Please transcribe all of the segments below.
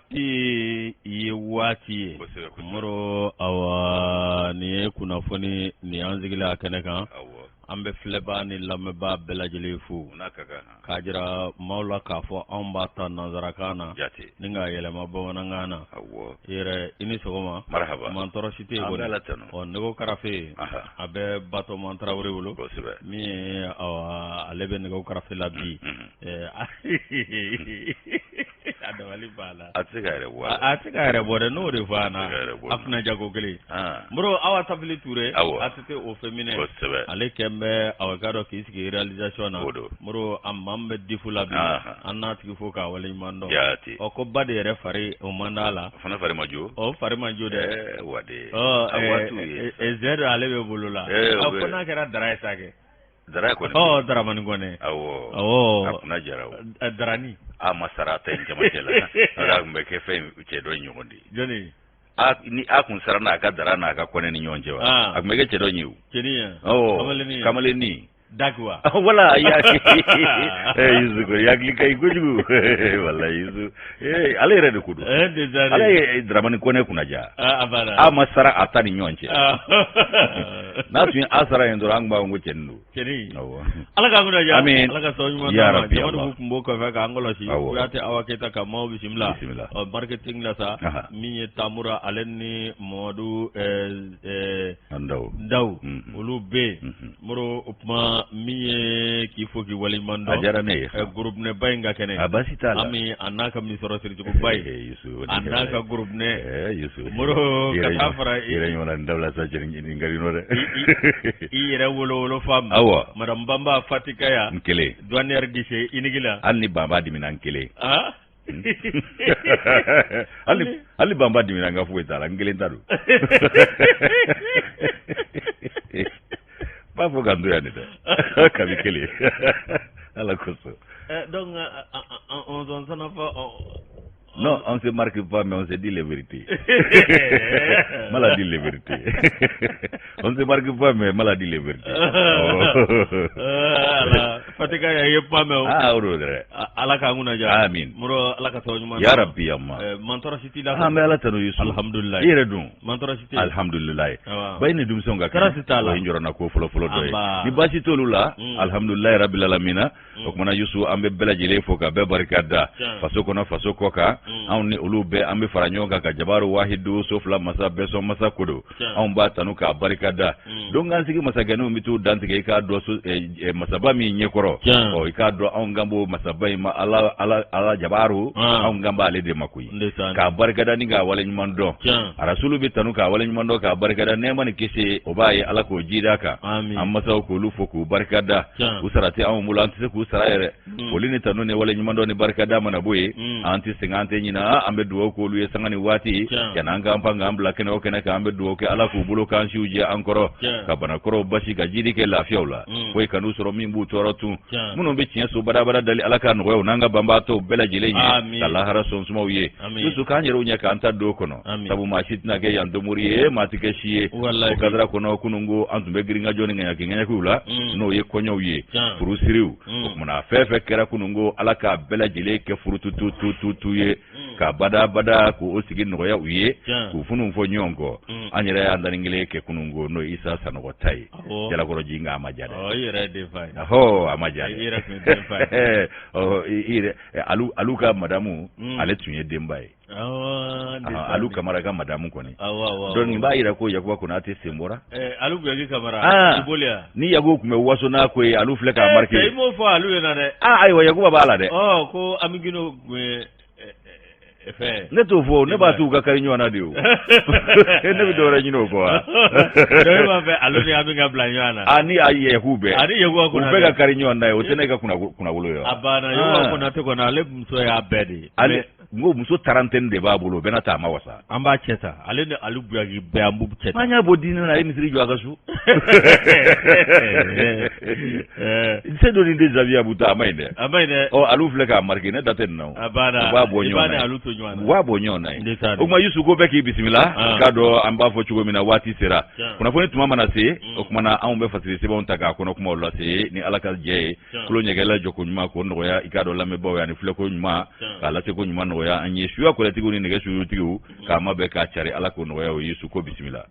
Waati ye waati ye Moro, awa nin ye kunnafoni nin y'an sigilen a kɛnɛ kan. An bɛ filɛbaa ni lamɛnbaa bɛɛ lajɛlen fo k'a jira maaw la k'a fɔ anw b'a ta nansarakan na ni k'a yɛlɛma bamanankan na. I yɛrɛ i ni sɔgɔma, man tɔɔrɔ si tɛ yen kɔni. Ɔ nɛgɛw karafe a bɛ Batɔma Tarawele bolo, min ye ale bɛ nɛgɛw karafe la bi. A dabali b'a la. A tɛ se k'a yɛrɛ bɔ a la. A tɛ se k'a yɛrɛ bɔ dɛ, n'o de fɔ an na. A kunna jago kelen. Moro, Awa Tafili Ture. Awɔ. ATT au féminin. Kosɛbɛ. Ale kɛn bɛ awa k'a dɔn k'i sigi réalisation na. O don. Moro, a maa min bɛ difu la bi. An n'a tigi fo k'a waleɲuman dɔn. Jaati. Ɔ ko ba de yɛrɛ fari o man d'a la. O fana fari ma jo. O fari ma jo dɛ. Ɛɛ wa de. Ɔ A waatiw ye. Ɛɛ zɛ dɔ ale bɛ bolo la. Ɛɛ o bɛ. Ko n'a kɛra dara ye sa kɛ. Dara kɔni. Ɔ Daramani Kɔnɛ. Awɔ. Awɔ. A kunna jara o. Darani. A ma sara a ta in cɛmancɛ la. A tun bɛ kɛ fɛn cɛ dɔ in ɲɔgɔn de ye. Jɔnni? A ni a kun sara n'a ka dara n'a ka kɔnɛ ni ɲɔgɔn cɛ wa? A tun bɛ kɛ cɛ dɔ in ye o. Cɛnin ya. Awɔ. Kamalennin. Kamalennin. Dakiwa. Wala ya Yusu ko hakili ka ɲi kojugu walayi Yusu ale yɛrɛ de ko don. Ale ye Daramani Kɔnɛ kunna ja. A a ma sara a ta ni ɲɔgɔn cɛ. N'a tun ye a sara yen dɔrɔn an tun b'a fɔ ko cɛnin don. Cɛnin. Awɔ. Ala k'an kunna diya. Amin. Ala ka sababu ɲuman Ya d'an ma. Rabbi, Jamadu Allah. kun b'o kɔfɛ k'an kɔlɔsi. Awɔ. Kuyate Awa Keyita ka maaw bisimila. Bisimila. Ɔ marketing la sa. Aha. Min ye Tamura ale ni Mamadu Ndaw. Ndaw. Olu bɛ yen. Moro o tuma min ye k'i fo k'i waleɲuman dɔn. A diyara ne ye. Gorobinɛba in ka kɛnɛ. A baasi t'a la. Ami a n'a ka misɔrɔ siricogoba ye. Yusu. A n'a ka gorobinɛ. Yusu. Moro ka taa fara i yɛrɛ ɲɔgɔnna nin dabila sa cɛ nin ka di nɔ dɛ. I yɛrɛ wolo wolofa ma. Awɔ. Madame Banba Fatikaya. N kelen. Douanière guichet unique la. Hali ni Banba dimina n kelen. Ah. Hali Banba dimina n ka foyi t'a la, n kelen ta don. B'a fɔ ka n to yan de dɛ. Kabi kelen. Ala kosɔn. Donc on s'en va. Non, on se marque pas, mais on se dit les vérités. Mal a dit les vérités. On se marque pas, mais mal a dit les vérités. Ala Fatika ya ye kuma mɛn o. Ah, o don dɛ. Ala k'an kunna diya. Amin. Moro Ala ka sababu ɲuman. Ya Rabbi amma. Man tɔɔrɔ si t'i la. An bɛ Ala tanu Yusu. Alhamdulilayi. I yɛrɛ dun? Man tɔɔrɔ si t'i. Alhamdulilayi. Awɔ. Ba i ni denmisɛnw ka Tɔɔrɔ si t'a la. O ye n jɔrɔna ko fɔlɔ fɔlɔ dɔ ye. Anba. Ni baasi t'olu la, alhamdulilayi rabil alamina. O kumana Yusu an bɛ bɛɛ lajɛlen fo ka bɛɛ barika da. Faso kɔnɔ faso kɔ kan. Anw ni olu bɛɛ an bɛ fara ɲɔgɔn kan ka jabaru wahidu so fila masa bɛɛ sɔn masa ko don. Anw b'a tanu k'a barika da. Don k'an sigi masakɛninw bɛ t'u dantigɛ i k'a dɔn so masaba min ɲɛkɔrɔ. Ɔ i k'a dɔn anw kan b'o masaba in ma Ala Ala Ala jabaru. Anw kan b'ale de ma koyi. K'a barika da ni k'a waleɲuman dɔn. Arasulu bɛ tanu k'a waleɲuman dɔn k'a barika da nɛɛma ni kisi o b'a ye Ala k'o jida kan. An masaw k'olu fo k'u barika da. U sara tɛ anw bolo an tɛ se k'u sara yɛrɛ. Foli ni tanu ni waleɲuman dɔn ni barika da mana bɔ yen. An tɛ sɛgɛn an tɛ ɲinɛ an bɛ dugawu k'olu ye sanga ni waati. Yanni an k'an pan k'an bila kɛnɛ o kɛnɛ kan an bɛ dugawu kɛ Ala k'u bolo k'an siw jɛ an kɔrɔ. Ka banakɔrɔw basi ka jidi kɛ lafiyaw la. Foyi kan'u sɔrɔ min b'u tɔɔrɔ tun. Minnu bɛ tiɲɛ so badabada dali Ala k'a nɔgɔya u n'an ka banbaatɔw bɛɛ lajɛlen ye. Ka lahara sɔn sumaw ye. Yusu k'an yɛrɛw ɲɛ k'an ta don kɔnɔ. Sabu maa si tɛna kɛ yan domori ye maa tɛ kɛ si ye. O kadara kɔnɔ kununko an tun bɛ girinkajɔ ni ŋaɲaki ŋaɲakiw la. N'o ye kɔɲɔw ye. Furusiriw. O kumana fɛn fɛn kɛra kununko Ala k'a bɛɛ lajɛlen kɛ furututututu ye. Ka badabada k'o sigi nɔgɔya u ye. K'u funun fɔ ɲɔgɔn kɔ. An yɛrɛ y'an danin kelen kɛ kununko n'o ye Isa Sanɔgɔ ta ye. Jalakɔrɔji nka a ma ja dɛ. I yɛrɛ ye den fa ye. Ɔhɔ a ma ja dɛ. I yɛrɛ tun ye den fa ye. Ɔ i yɛrɛ alu ka madamu ale tun ye denba ye. Alu Kamara ka madamu kɔni. Donc nin b'a yira ko Yakuba Konate sen bɔra. Alu Buyaki Kamara. Ni Yakuba tun bɛ waso n'a ko ye alu filɛ k'a marqué. I m'o fɔ alu ɲɛna dɛ. Ayiwa Yakuba b'a la dɛ. Ɔ ko Ami Gindo tun ye fɛn. Ne t'o fɔ ne b'a t'u ka kari ɲɔgɔn na de o. Ne bɛ dɔwɛrɛ ɲini o kɔ wa. Donc e b'a fɛ alu ni Ami ka bila ɲɔgɔn na. A ni a Yaku bɛɛ. A ni Yakuba Konate. U bɛɛ ka kari ɲɔgɔn na ye o tɛ ne ka kunnawolo ye wa. A banna Yakuba Konate kɔni ale muso y'a bɛɛ de ye. Ale n ko muso tarantɛni de b'a bolo o bɛɛ n'a ta a ma wasa. An b'a cɛ ta ale ni Alu Buyaki bɛɛ an b'u cɛ ta. An y'a bɔ diinɛ na a ye misiri jɔ a ka so. Seydou ni de Xavier Abuta, a ma ɲi dɛ. A ma ɲi dɛ. Ɔ, alu filɛ k'a marqué, ne da tɛ nin na o. A banna. U b'a bɔ ɲɔgɔn na. Alu to ɲɔgɔn na. U b'a bɔ ɲɔgɔn na ye. O tuma Yusu, ko bɛɛ k'i bisimila. K'a dɔn an b'a fɔ cogo min na, waati sera, kunnafoni tuma mana se, o tuma na anw bɛ fasiri sɛbɛnw ta k'a kɔnɔ kumaw lase ni Ala ka jɛ ye. Tulo ɲɛgɛla jɔko ɲuman k'o nɔgɔya i k'a dɔn lamɛnbaaw ye, ani filɛko ɲuman k'a laseko ɲuman nɔgɔya an ye. Suya kɔlɛtigiw ni nɛgɛ suyutigiw k'a ma bɛɛ k'a cari, Ala k'o nɔgɔya o. Yusu, ko bisimila.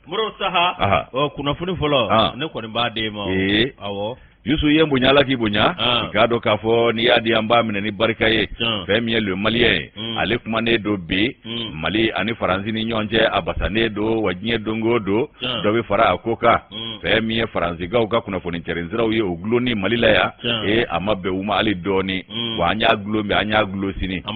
Moro Saha, ɔ, kunnafoni fɔlɔ, ne kɔni b'a d'e ma. Ee. Awɔ. Yusu, ye bonya, Ala k'i bonya. I k'a dɔn k'a fɔ n'i y'a di, an b'a minɛ ni barika ye. Fɛn min ye Le Malien ye, ale kumanen don bi Mali ani Faransi ni ɲɔgɔn cɛ, a basanen don wa diɲɛ don o don dɔ bɛ fara a ko kan. Fɛn min ye Faransikaw ka kunnafoni cɛrinsiraw ye, o gulonni Mali la yan, ee, a ma bɛn u ma hali dɔɔni. Wa an y'a gulon bi, an y'a gulon sini, an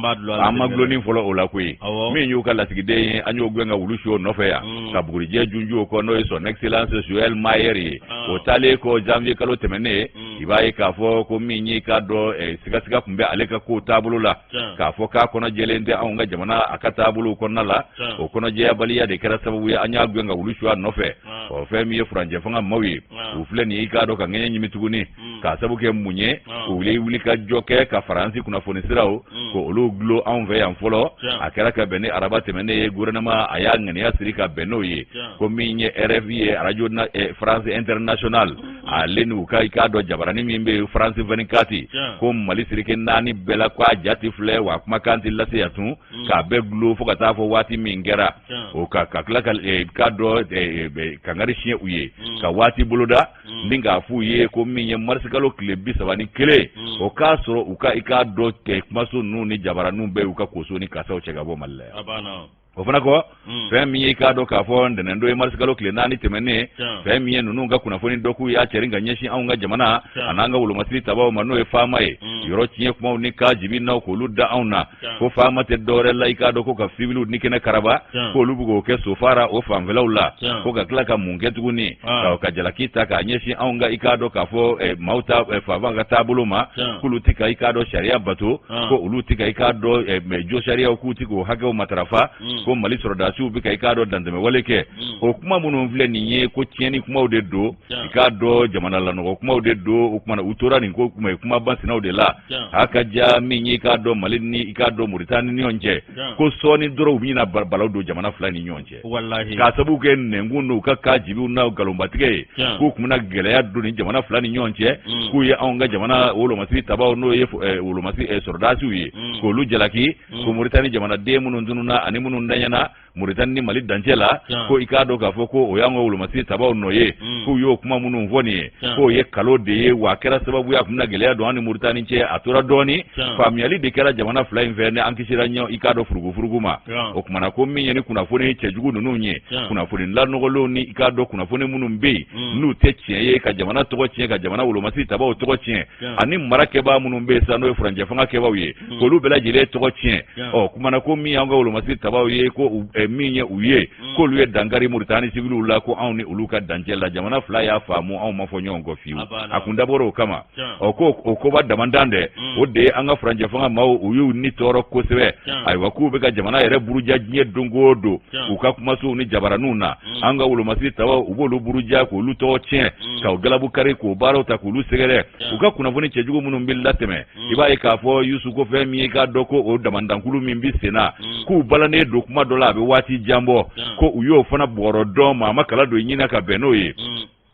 ma gulonni fɔlɔ o la koyi. Min y'u ka lasigiden ye, an y'o gɛn ka wulu su o nɔfɛ yan, ka bugurijɛ junju o kɔ, n'o ye Son Excellence Joël Mayer ye. O taalen kɔ janvier kalo tɛmɛnen, i b'a ye k'a fɔ ko min y'i k'a dɔn sigasiga tun bɛ ale ka kow taabolo la, k'a fɔ k'a kɔnɔ jɛlen tɛ anw ka jamana a ka taabolo kɔnɔna la. O kɔnɔjɛyabaliya de kɛra sababu ye an y'a gɛn ka wulu su a nɔfɛ. Ɔ, fɛn min ye furancɛ fanga maaw ye, u filɛ nin ye i k'a dɔn ka ŋɛɲɛ ɲimi tuguni, k'a sabu kɛ mun ye? U wuli ka jɔ kɛ ka Faransi kunnafoni siraw ko olu gulon anw fɛ yan fɔlɔ. A kɛra ka bɛn ni araba tɛmɛnen ye, gouvernement a y'a ŋaniya siri ka bɛn n'o ye, ko min ye RFI ye, Radio France International, ale n'u ka i k'a dɔn jabarani min bɛ yen, France 24, ko Mali seleke naani bɛɛ la, k'a jati filɛ wa kumakan tɛ lase yan tun, k'a bɛɛ gulon fo ka taa fɔ waati min kɛra o ka tila ka k'a dɔn kangari siɲɛ u ye, ka waati boloda ni k'a f'u ye ko min ye marisikalo tile 31, o k'a sɔrɔ u ka i k'a dɔn kɛ kumaso ninnu ni jabaraninw bɛɛ y'u ka koso ni kasaw cɛ ka bɔ Mali la yan. O fana kɔ, fɛn min ye i k'a dɔn k'a fɔ ntɛnɛndon ye, marisikalo tile 4 tɛmɛnen, fɛn min ye ninnu ka kunnafoni dɔ k'u y'a cɛrin ka ɲɛsin anw ka jamana an'an ka wolomasiri tabaw ma, n'o ye FAMa ye, yɔrɔ tiɲɛ kumaw ni kajibi naw k'olu da anw na, ko FAMa tɛ dɔwɛrɛ la i k'a dɔn ko ka siwiliw ni kɛnɛ karaba, k'olu bɛ k'o kɛ Sofara o fanfɛlaw la, ko ka tila ka mun kɛ tuguni? Ka jalaki ta k'a ɲɛsin anw ka i k'a dɔn k'a fɔ maaw ta faama ka taabolo ma, k'olu tɛ ka i k'a dɔn sariya bato, ko olu tɛ ka i k'a dɔn jo sariyaw, k'u tɛ k'o hakɛw matarafa, ko Mali sɔrɔdasiw bɛ ka i k'a dɔn dantɛmɛwale kɛ. O kuma minnu filɛ nin ye, ko tiɲɛni kumaw de don, i k'a dɔn jamana lanɔgɔ kumaw de don. O kuma na, u tora nin ko kuma basinaw de la. A ka ja min ye i k'a dɔn Mali ni i k'a dɔn Moritani ni ɲɔgɔn cɛ, ko sɔɔni dɔrɔn u bɛna balaw don jamana fila ni ɲɔgɔn cɛ, k'a sababu kɛ nɛnkun n'u ka kajibiw n'a nkalonbatigɛ ye, k'u tun bɛna gɛlɛya don ni jamana fila ni ɲɔgɔn cɛ, k'u ye anw ka jamana wolomasiri tabaw, n'o ye wolomasiri sɔrɔdasiw ye, k'olu jalaki, ko Moritani jamanaden minnu tununna ani minnu daɲɛna Moritani ni Mali dancɛ la, ko i k'a dɔn k'a fɔ ko o y'an ka wolomasiri tabaw nɔ ye, k'u y'o kuma minnu fɔ nin ye, k'o ye kalo de ye, wa a kɛra sababu ye a tun bɛna gɛlɛya don an ni Moritani cɛ. A tora dɔɔni, faamuyali de kɛra jamana fila in fɛ ni an kisira ɲɔ i k'a dɔn furugufurugu ma. O kumana ko min ye ni kunnafoni cɛjugu ninnu ye, kunnafoni lanɔgɔlenw ni i k'a dɔn kunnafoni minnu bɛ yen n'u tɛ tiɲɛ ye, ka jamana tɔgɔ tiɲɛ, ka jamana wolomasiri tabaw tɔgɔ tiɲɛ, ani mara kɛbaa minnu bɛ yen sisan, n'o ye furancɛ fanga kɛbaaw ye, k'olu bɛɛ lajɛlen tɔgɔ tiɲɛ. Ɔ, kumana ko min y'an ka wolomasiri tabaw ye, ko min ye u ye, k'olu ye dankari Moritani siwiliw la, ko anw ni olu ka dancɛ la, jamana fila y'a faamu, anw ma fɔ ɲɔgɔn kɔ fiyewu. A kun dabɔra o kama. Ɔ, ko o koba damandan dɛ, o de ye an ka furancɛ fanga maaw, u y'u ni tɔɔrɔ kosɛbɛ. Ayiwa, k'u bɛ ka jamana yɛrɛ buruja diɲɛ don o don u ka kumasow ni jabaraninw na. An ka wolomasiri tabaw, u b'olu buruja k'olu tɔgɔ tiɲɛ, k'u galabu kari, k'o baaraw ta k'olu sɛgɛrɛ u ka kunnafoni cɛjugu minnu bɛ latɛmɛ. I b'a ye k'a fɔ Yusu, ko fɛn min ye k'a dɔn ko o damandankulu min bɛ sen na, k'u balannen don kuma dɔ la, a bɛ waati jan bɔ, ko u y'o fana bɔrɔ dɔn, maa ma kala don ɲin ka bɛn n'o ye,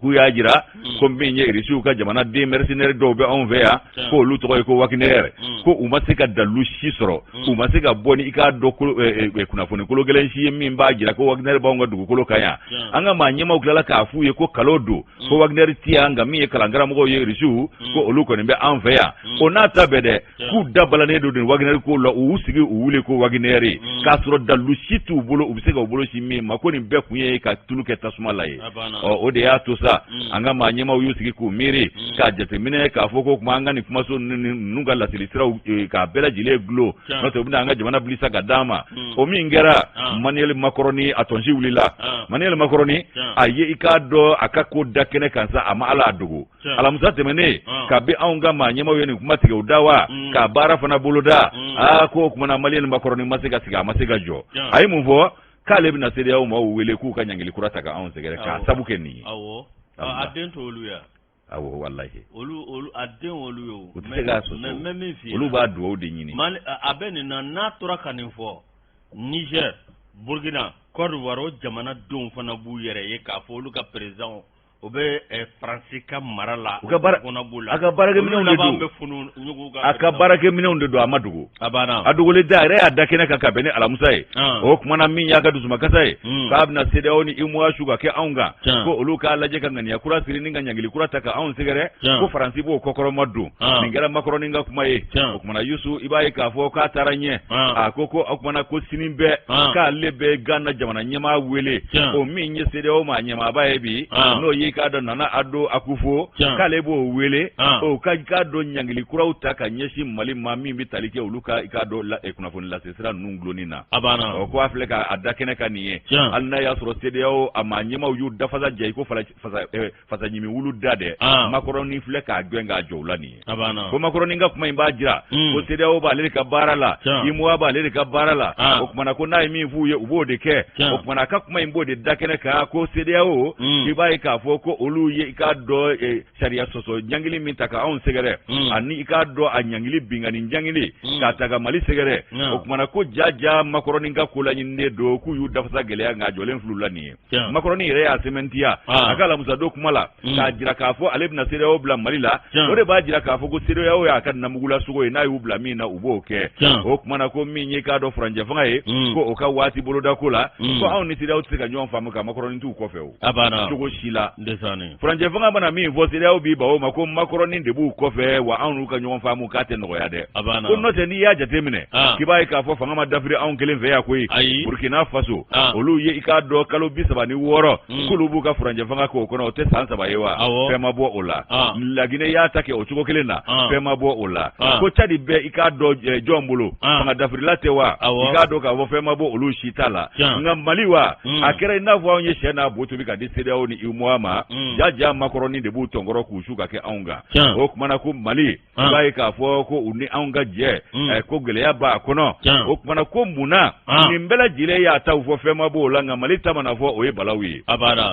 k'u y'a jira ko min ye Irisiw ka jamanaden mercenaire dɔw bɛ anw fɛ yan, ko olu tɔgɔ ye ko Wagner, ko u ma se ka dalilu si sɔrɔ, u ma se ka bɔ ni i k'a dɔn kunnafoni kolo gɛlɛn si ye min b'a jira ko Wagner b'anw ka dugukolo kan yan. An ka maa ɲɛmaaw tilala k'a f'u ye ko kalo don, ko Wagner ti yan, nka min ye kalankaramɔgɔw ye Irisiw, ko olu kɔni bɛ an fɛ yan. O n'a ta bɛɛ dɛ, k'u da balannen don nin Wagner ko la, u y'u sigi u wuli ko Wagner, k'a sɔrɔ dalilu si t'u bolo u bɛ se ka u bolo sin min ma, ko nin bɛɛ kun ye ka tulu kɛ tasuma la ye. Ɔ, o de y'a to sa an ka maa ɲɛmaaw y'u sigi k'u miiri k'a jateminɛ k'a fɔ ko kuma an ka nin kumaso ninnu ka laseli siraw k'a bɛɛ lajɛlen dulon, n'o tɛ u bɛna an ka jamana bilisa ka d'an ma. O min kɛra, Emmanuel Macron a tɔnsi wulila. Emmanuel Macron a ye i k'a dɔn a ka ko da kɛnɛ kan sa, a ma ala a dogo. Alamisa tɛmɛnen, kabi anw ka maa ɲɛmaaw ye nin kuma tigɛ u da wa k'a baara fana boloda, aa, ko o kumana Emmanuel Macron ma se ka sigi, a ma se ka jɔ. A ye mun fɔ? K'ale bɛna CEDEAO maaw wele k'u ka ɲangili kura ta ka anw sɛgɛrɛ, k'a sabu kɛ nin ye. A den t'olu ye. Awɔ, walahi. Olu olu a den olu ye o. U tɛ se k'a sɔsɔ. Mais n bɛ min f'i ye. Olu b'a dugawu de ɲini. Mali a bɛ nin na, n'a tora ka nin fɔ, Niger, Burkina, Côte d'Ivoire, o jamanadenw fana b'u yɛrɛ ye k'a fɔ olu ka président o bɛ Faransi ka mara la. U ka baara kɔnɔ b'u la. A ka baarakɛminɛnw de don. Bɛ funu ɲugu ka. A ka baarakɛminɛnw de don, a ma dogo. A banna. A dogolen tɛ, a yɛrɛ y'a da kɛnɛ kan ka bɛn ni alamusa ye. O kumana min y'a ka dusumakasa ye, k'a bɛna CEDEAO ni UEMOA su ka kɛ anw kan, ko olu k'a lajɛ ka ŋaniya kura siri ni ka ɲangili kura ta ka anw sɛgɛrɛ, ko Faransi b'o kɔkɔrɔma don. Nin kɛra Makɔrɔni ka kuma ye. O kumana Yusu, i b'a ye k'a fɔ k'a taara ɲɛ. A ko ko o kumana ko sini bɛɛ k'ale bɛ Gana jamana ɲɛmaa wele, o min ye CEDEAO maa ɲɛmaaba ye bi, n'o y'i k'a dɔn Nana Ado Akufo, k'ale b'o wele o ka k'a dɔn ɲangili kuraw ta ka ɲɛsin Mali ma, min bɛ tali kɛ olu ka i k'a dɔn kunnafoni lase sira ninnu dulonni na. A banna. Ɔ, ko a filɛ k'a da kɛnɛ kan nin ye, hali n'a y'a sɔrɔ CEDEAO a maa ɲɛmaaw y'u dafasa jɛ i ko fasa ɲimi wulu da dɛ, Makɔrɔni filɛ k'a gɛn k'a jɔ u la nin ye. Ko Makɔrɔni ka kuma in b'a jira ko CEDEAO b'ale de ka baara la, UEMOA b'ale de ka baara la. O kumana ko n'a ye min f'u ye, u b'o de kɛ. O kumana a ka kuma in b'o de da kɛnɛ kan ko CEDEAO, i b'a ye k'a fɔ ko olu ye i k'a dɔn sariya sɔsɔ ɲangili min ta ka anw sɛgɛrɛ, ani i k'a dɔn a ɲangili binkanni ɲangili k'a ta ka Mali sɛgɛrɛ. O kumana ko jaja Makɔrɔni ka ko laɲininen don, k'u y'u dafasa gɛlɛya nka a jɔlen fil'u la nin ye. Makɔrɔni yɛrɛ y'a sɛmɛntiya a ka alamusadon kuma la k'a jira k'a fɔ ale bɛna CEDEAO bila Mali la. O de b'a jira k'a fɔ ko CEDEAO y'a ka namugula sogo ye, n'a y'u bila min na, u b'o kɛ. O kumana ko min ye k'a dɔn furancɛ fanga ye, ko o ka waati boloda ko la, ko anw ni CEDEAO tɛ se ka ɲɔgɔn faamu ka Makɔrɔni t'u kɔfɛ o cogo si la. Furancɛ fanga mana min fɔ, CEDEAO b'i ban o ma, ko Makɔrɔni de b'u kɔfɛ, wa anw n'u ka ɲɔgɔn faamu k'a tɛ nɔgɔya dɛ. Ko n'o tɛ, n'i y'a jateminɛ, k'i b'a ye k'a fɔ fanga ma dafiri anw kelen fɛ yan koyi. Burkina Faso, olu ye i k'a dɔn kalo 36, k'olu b'u ka furancɛ fanga k'o kɔnɔ, o tɛ san 3 ye wa? Fɛn ma bɔ o la. Laginɛ y'a ta kɛ o cogo kelen na, fɛn ma bɔ o la. Ko Cadi bɛ i k'a dɔn jɔn bolo, fanga dafirila tɛ wa? I k'a dɔn k'a fɔ fɛn ma bɔ olu si ta la. Nka Mali wa, a kɛra i n'a fɔ anw ye sɛ n'a bo tobi ka di CEDEAO ni UEMOA ma. Jaja Makɔrɔni de b'u tɔnkɔrɔ k'u su ka kɛ anw kan. O kumana ko Mali, i b'a ye k'a fɔ ko u ni anw ka jɛ, ko gɛlɛya b'a kɔnɔ. O kumana ko mun na nin bɛɛ lajɛlen y'a taw fɔ, fɛn ma b'o la, nka Mali ta mana fɔ, o ye balawu ye.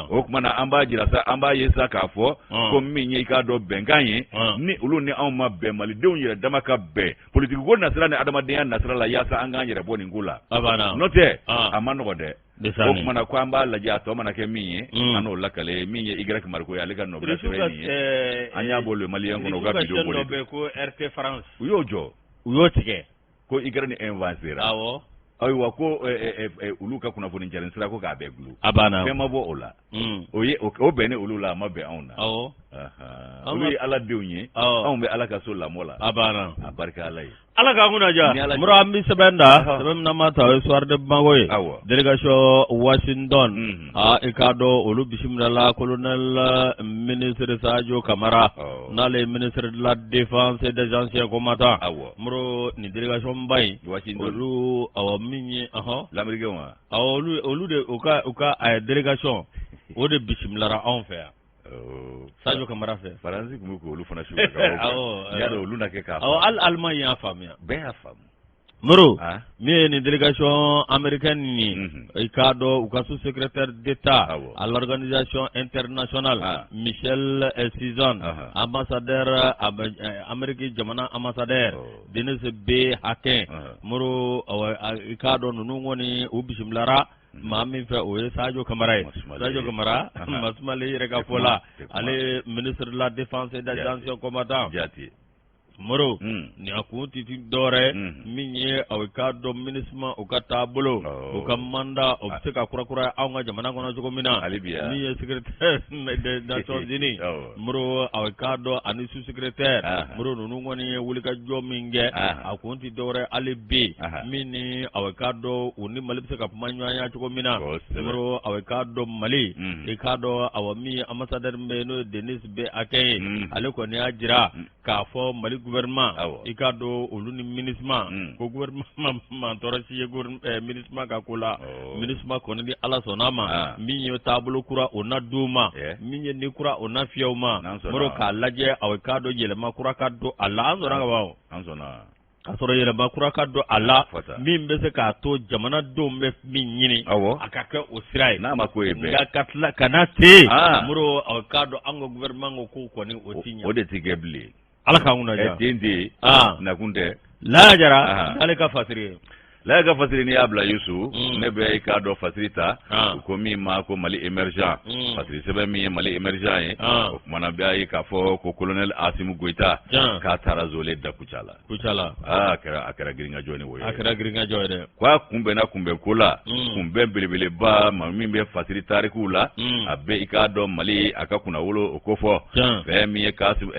O kumana an b'a jira sa, an b'a ye sa k'a fɔ ko min ye i k'a dɔn bɛnkan ye, ni olu ni anw ma bɛn, malidenw yɛrɛ dama ka bɛn politiki ko nasira ni adamadenya nasira la, yaasa an k'an yɛrɛ bɔ nin ko la. N'o tɛ, a ma nɔgɔ dɛ. O kumana ko an b'a lajɛ, a tɔ mana kɛ min ye, an n'o lakale. Min ye Y Mariko ye, ale ka nɔbila sɛbɛn nin ye, an y'a bɔ Le Malien kɔnɔ, u ka video bɔlen dɔ bɛ ko RT France, u y'o jɔ, u y'o tigɛ. Ko Ukraine invaséra. Ayiwa, ko olu ka kunnafoni jarin sira ko k'a bɛɛ dulon. A banna. Fɛn ma bɔ o la. O ye o bɛnnen olu la, a ma bɛn anw na. Olu ye Ala denw ye, anw bɛ Ala ka so lamɔ la. A banna. A barika Ala ye. Ala k'an kunna diya. Mura, an bɛ sɛbɛn da, sɛbɛn min n'an b'a ta, o ye Soir de Bamako ye. Délégation Washington, aa, i k'a dɔn olu bisimilala colonel ministre Sadio Kamara, n'ale ye ministre de la défense et des anciens combattants. Moro, nin délégation ba in, olu, awɔ, min ye l'américain wa? Awɔ, olu de u ka délégation o de bisimilara anw fɛ yan. Sadio Kamara fɛ. Faransi tun bɛ k'olu fana su ka y'a dɔn olu na kɛ k'a Awɔ, hali Allemagne y'a faamuya. Bɛɛ y'a faamu. Moro, min ye nin délégation américaine ye, i k'a dɔn u ka sous-secrétaire d'État à l'organisation internationale, Michel Sison, ambassadeur Amérique jamana ambassadeur Denis B Hakin. Moro, i k'a dɔn ninnu kɔni u bisimilara maa min fɛ, o ye Sadio Kamara ye. Sadio Kamara Masumale yɛrɛ ka fɔ la, ale ministre de la défense et des anciens combattants. Moro, nin a kun tɛ dɔwɛrɛ, min ye aw k'a dɔn MINUSMA u ka taabolo, u ka mandat, o bɛ se ka kurakuraya anw ka jamana kɔnɔ cogo min na. Min ye secrétaire des Nations Unies, Moro, aw k'a dɔn ani sous secrétaire, Moro, ninnu kɔni ye wulikajɔ min kɛ, a kun tɛ dɔwɛrɛ hali bi, min ni aw k'a dɔn u ni Mali bɛ se ka kuma ɲɔgɔnya cogo min na. Moro, aw k'a dɔn Mali, i k'a dɔn, awa, min ye ambassadeur min bɛ yen, n'o ye Denis B Hakin ye, ale kɔni y'a jira k'a fɔ Mali gouvernement, i k'a dɔn olu ni MINUSMA, ko gouvernement ma tɔɔrɔ si ye MINUSMA ka ko la. MINUSMA kɔni, ni Ala sɔnna a ma, min ye taabolo kura o na d'u ma, min ye ni kura o na fiyɛ u ma. Moro, k'a lajɛ, aw k'a dɔn yɛlɛma kura ka don a la. An sɔnna ka ban. An sɔnna. Ka sɔrɔ yɛlɛma kura ka don a la min bɛ se k'a to jamanadenw bɛ min ɲini, awɔ, a ka kɛ o sira ye, n'a ma k'o ye bɛɛ, nka ka tila ka na ten, Moro, a k'a dɔn an ka gouvernement ko k'o kɔni o ti ɲɛ, o de ti kɛ bilen. Ala k'an kunna diya. Ten de nakun tɛ. Laya Jara, ale ka fasiri ye. Laya ka fasiri n'i y'a bila Yusu, ne bɛ i k'a dɔn fasiri ta u ko min ma ko Mali émergent, fasiri sɛbɛn min ye Mali émergent ye, o kumana b'a ye k'a fɔ ko colonel Asimu Goyita k'a taara zole da Kucala. Kucala. Aa, a kɛra girinkajɔ ni o ye. A kɛra girinkajɔ ye dɛ. K'a kunbɛnna kunbɛnko la, kunbɛn belebeleba, maa min bɛ fasiri tarikuw la, a bɛ i k'a dɔn Mali a ka kunnawolo o kofɔ. Fɛn min ye Kasimu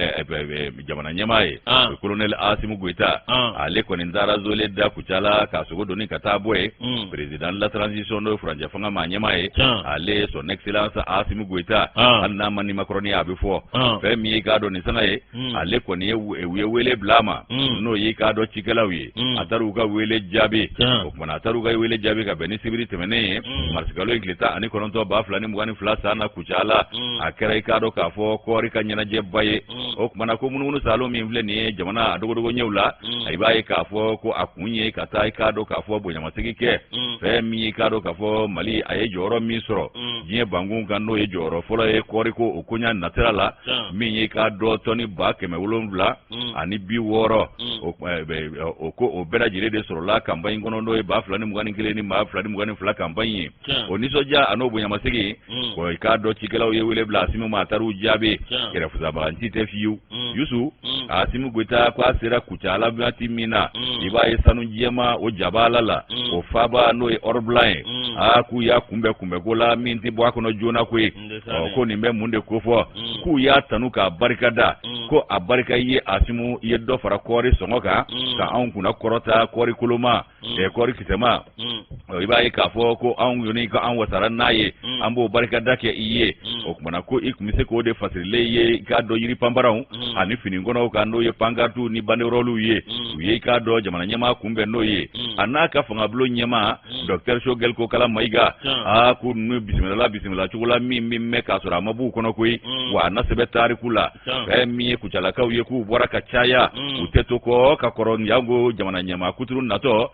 jamana ɲɛmaa ye, o colonel Asimu Goyita, ale kɔni taara zole da Kucala k'a sogo doni ka taa bɔ yen. Président de la transition n'o ye furancɛ fanga maa ɲɛmaa ye, ale son excellence Asimu Goyita, hali n'a ma nimakɔrɔni a bɛ fɔ. Fɛn min ye i k'a dɔn nin sanga ye, ale kɔni ye u ye wele bila a ma, n'o y'i k'a dɔn cikɛlaw ye, a taara u ka wele jaabi. O kumana a taara u ka wele jaabi ka bɛn ni sibiri tɛmɛnen ye, marisikalo in tile 19 2022 san na Kucala. A kɛra i k'a dɔn k'a fɔ kɔɔri ka ɲɛnajɛba ye. O kumana ko munumunu saalo min filɛ nin ye jamana a dogodogo ɲɛw la, i b'a ye k'a fɔ ko a kun ye ka taa i k'a dɔn k'a fɔ bonyamasegin kɛ. Fɛn min y'i k'a dɔn k'a fɔ Mali a ye jɔyɔrɔ min sɔrɔ diɲɛ bankun kan, n'o ye jɔyɔrɔ fɔlɔ ye kɔɔriko o koɲa nasira la, min y'i k'a dɔn tɔni 760,000, o ko o bɛɛ lajɛlen de sɔrɔla kanpaɲi kɔnɔ, n'o ye 2021 ni 2022 kanpaɲi ye. O nisɔndiya a n'o bonyamasegin, i k'a dɔn cikɛlaw ye wele bila Asimu ma, a taar'u jaabi. Yɛrɛfusabaganci tɛ fiyewu. Yusu, Asimu Goyita ko a sera Kucala waati min na, i b'a ye sanu jɛma o jabala la, o faaba n'o ye or blanc ye, aa, k'u y'a kunbɛn kunbɛnko la min tɛ bɔ a kɔnɔ joona koyi. Ɔ, ko nin bɛ mun de kofɔ? K'u y'a tanu k'a barikada, ko a barika i ye Asimu, i ye dɔ fara kɔɔri sɔngɔ kan ka anw kunna kɔrɔta kɔɔri koloma, kɔɔri kisɛma. I b'a ye k'a fɔ ko anw kɔni ka an wasara n'a ye, an b'o barikada kɛ i ye. O kumana ko i tun bɛ se k'o de fasirilen ye i k'a dɔn yiri panparanw ani finikɔnɔw kan, n'o ye pankartiw ni banderɔliw ye. U ye i k'a dɔn jamana ɲɛmaa kunbɛn n'o ye, a n'a ka fangabulon ɲɛmaa docteur Choguel Kokala Mayiga. Aa, ko ninnu bisimilala bisimila cogo la min bɛ mɛn k'a sɔrɔ a ma b'u kɔnɔ koyi, wa a na sɛbɛn tariku la. Fɛn min ye Kucalakaw ye, k'u bɔra ka caya, u tɛ to kɔ ka kɔrɔ janko jamana ɲɛmaa kuturu natɔ.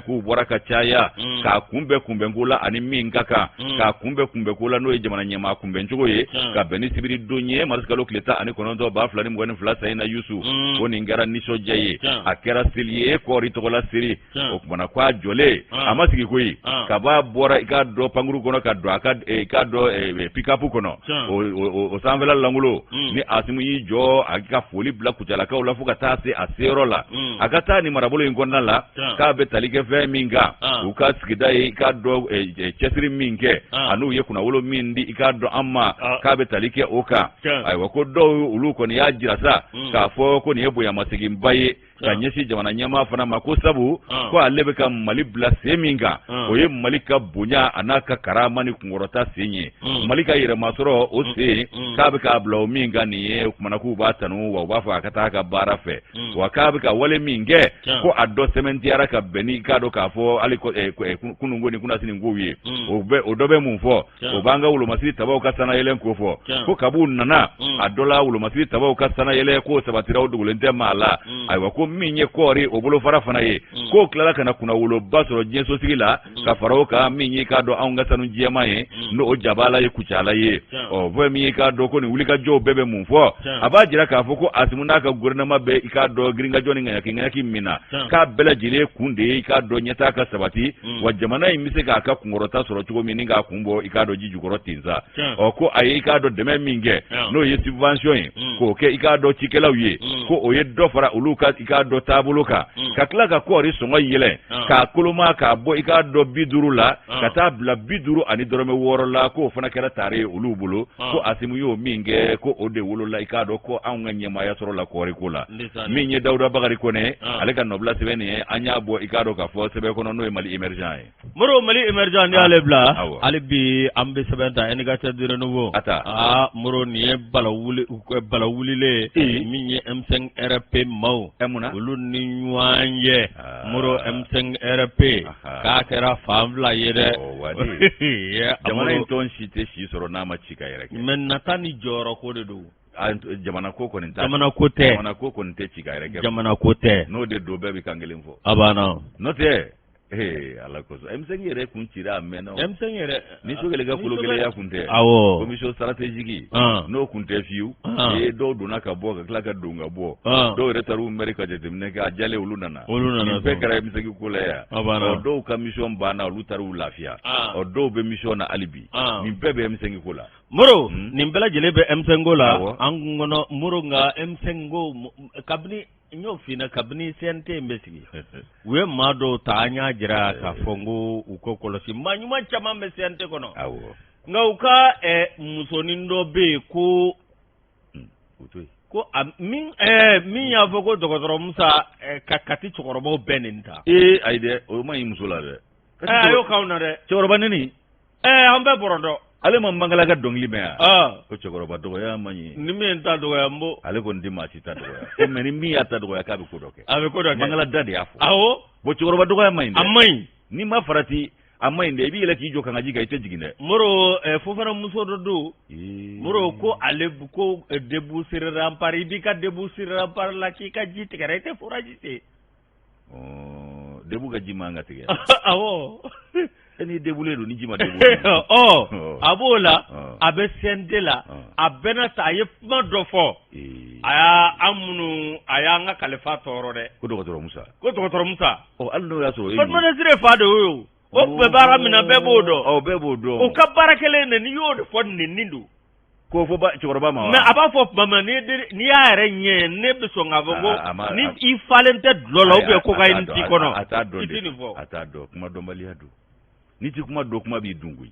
K'u bɔra ka caya k'a kunbɛn kunbɛnko la ani min ka kan k'a kunbɛn kunbɛnko la, n'o ye jamana ɲɛmaa kunbɛncogo ye, ka bɛn ni sibiri don ye, marisikalo tile 19 2022 san in na. Yusu, ko nin kɛra nisɔndiya ye, a kɛra seli ye, kɔɔri tɔgɔla seli. O kumana ko a jɔlen, a ma sigi koyi, kab'a bɔra i k'a dɔn pankuru kɔnɔ ka don a ka i k'a dɔn pikapu kɔnɔ, o sanfɛla langolo ni Asimu y'i jɔ a ka foli bila Kucalakaw la fo ka taa se a seyɔrɔ la. A ka taa nin marabolo in kɔnɔna la, k'a bɛ tali kɛ fɛn min kan, u ka sigida ye i k'a dɔn cɛsiri min kɛ an'u ye kunnawolo min di i k'a dɔn an ma, k'a bɛ tali kɛ o kan. Ayiwa, ko dɔw olu kɔni y'a jira sa k'a fɔ ko nin ye bonyamaseginba ye ka ɲɛsin jamana ɲɛmaa fana ma, ko sabu ko ale bɛ ka Mali bila sen min kan, o ye Mali ka bonya a n'a ka karama ni kunkɔrɔta sen ye, Mali ka yɛrɛmasɔrɔ o sen, k'a bɛ k'a bila o min kan nin ye. O kumana k'u b'a tanu, wa u b'a fɔ a ka taa a ka baara fɛ, wa k'a bɛ ka wale min kɛ, ko a dɔ sɛmɛntiyara ka bɛn ni k'a dɔn k'a fɔ hali kununko ni kunasini kow ye. O dɔ bɛ mun fɔ? O b'an ka wolomasiri tabaw ka sanayɛlɛn ko fɔ, ko kab'u nana a dɔ la, wolomasiri tabaw ka sanayɛlɛn k'o sabatira, o dogolen tɛ maa la. Ayiwa, ko min ye kɔɔri o bolofara fana ye, k'o tilala ka na kunnawoloba sɔrɔ diɲɛsosigi la ka fara o kan, min ye k'a dɔn anw ka sanu jɛman ye, n'o jabala ye Kucala ye. Ɔ, fɛn min ye k'a dɔn ko nin wulikajɔw bɛɛ bɛ mun fɔ? A b'a jira k'a fɔ ko Asimu n'a ka gouvernement bɛ i k'a dɔn girinkajɔ ni ŋaɲaki ŋaɲaki min na, k'a bɛɛ lajɛlen kun de ye i k'a dɔn ɲɛtaa ka sabati, wa jamana in bɛ se k'a ka kunkɔrɔta sɔrɔ cogo min ni k'a kun bɔ i k'a dɔn ji jukɔrɔ ten sa. Ɔ, ko a ye i k'a dɔn dɛmɛ min kɛ, n'o ye subvention ye, k'o kɛ i k'a dɔn cikɛlaw ye, ko o ye dɔ fara olu ka i k'a dɔn taabolo kan, ka tila ka kɔɔri sɔngɔ yɛlɛn k'a koloma k'a bɔ i k'a dɔn 50 la ka taa bila 50 ni dɔrɔmɛ 6 la, k'o fana kɛra tare ye olu bolo. Ko Asimu y'o min kɛ, ko o de wolola i k'a dɔn ko anw ka ɲɛmaaya sɔrɔ la kɔɔriko la. Min ye Dawuda Bakari Kɔnɛ, ale ka nɔbila sɛbɛn nin ye, an y'a bɔ i k'a dɔn k'a fɔ sɛbɛn kɔnɔ, n'o ye Mali émergent ye. Moro, Mali émergent, n'i y'ale bila, hali bi an bɛ sɛbɛn ta Indicateur du Renouveau. A ta. Aa Moro, nin ye bala wulilen ye min ye M5 RP maaw mun na? Olu ni ɲɔgɔn ye. Moro, M5 RP k'a kɛra fan fila ye dɛ. Jamana in tɔn si tɛ si sɔrɔ n'a ma ci ka yɛrɛ kɛ. Mais nata ni jɔyɔrɔ ko de don. Jamana ko kɔni tɛ, jamana ko tɛ, jamana ko kɔni tɛ ci ka yɛrɛ kɛ, jamana ko tɛ, n'o de don bɛɛ bɛ kan kelen fɔ, a banna, n'o tɛ ee ala kosɔn M5 yɛrɛ kun cira a mɛnna o, M5 yɛrɛ ni Sogɛli ka kologɛlɛya kun tɛ, awɔ, commission stratégique n'o kun tɛ fiyewu, ee dɔw donna ka bɔ ka tila ka don ka bɔ, dɔw yɛrɛ taar'u mɛri ka jateminɛ kɛ a jalen olu nana, olu nana, nin bɛɛ kɛra M5 ko la yan, a banna, ɔ dɔw ka mission banna olu taar'u lafiya, ɔ dɔw bɛ mission na hali bi, nin bɛɛ bɛ M5 ko la. Moro nin bɛɛ lajɛlen bɛ M5 ko la an kun kɔnɔ Moro nka M5 ko kabini n y'o f'i ɲɛna kabini CNT in bɛ sigi u ye maa dɔw ta an y'a jira k'a fɔ n ko u ko kɔlɔsi maa ɲuman caman bɛ CNT kɔnɔ nka u ka musonin dɔ bɛ yen ko ko min min y'a fɔ ko dɔgɔtɔrɔ Musa ka Kati cɛkɔrɔbaw bɛɛ neni ta ee ayi dɛ o man ɲi muso la dɛ a y'o k'anw na dɛ cɛkɔrɔba neni ɛɛ an bɛɛ bɔrɔdɔ ale ma Mangala ka dɔnkili mɛn yan ko cɛkɔrɔba dɔgɔya man ɲi ni min ta dɔgɔya n b'o ale kɔni tɛ maa si ta dɔgɔya ko mais ni min y'a ta dɔgɔya k'a bɛ ko dɔ kɛ a bɛ ko dɔ kɛ Mangala da de y'a fɔ awɔ bon cɛkɔrɔba dɔgɔya man ɲi dɛ a man ɲi n'i ma farati a man ɲi dɛ i b'i yɛlɛ k'i jɔ kangaji kan i tɛ jigin dɛ Moro Fofana muso dɔ don Moro ko ale ko debout sur rempart i b'i ka debout sur rempart la k'i ka ji tigɛra i tɛ forage sen debout ka ji man ka tigɛ awɔ e n'i deboutlen don ni ji ma debout ɔ a b'o la a bɛ CNT la a bɛɛ n'a ta a ye kuma dɔ fɔ a y'a an minnu a y'an ka kalifa tɔɔrɔ dɛ ko dɔgɔtɔrɔ Musa ko dɔgɔtɔrɔ Musa ɔ hali n'o y'a sɔrɔ e Fatumata Sire fa de y'o ye o tun bɛ baara min na bɛɛ b'o dɔn ɔ bɛɛ b'o dɔn o ka baara kelen de n'i y'o de fɔ nenni don K'o fɔ cɛkɔrɔba ma mais a b'a fɔ tuma min n'i y'a yɛrɛ ɲɛ ne bɛ sɔn k'a fɔ ko ni i falen tɛ dulɔ la ou bien cocaïne t'i kɔnɔ a t'a dɔn i tɛ nin fɔ a t'a dɔn kuma dɔnbaliya don n'i tɛ kuma dɔn kuma b'i dun koyi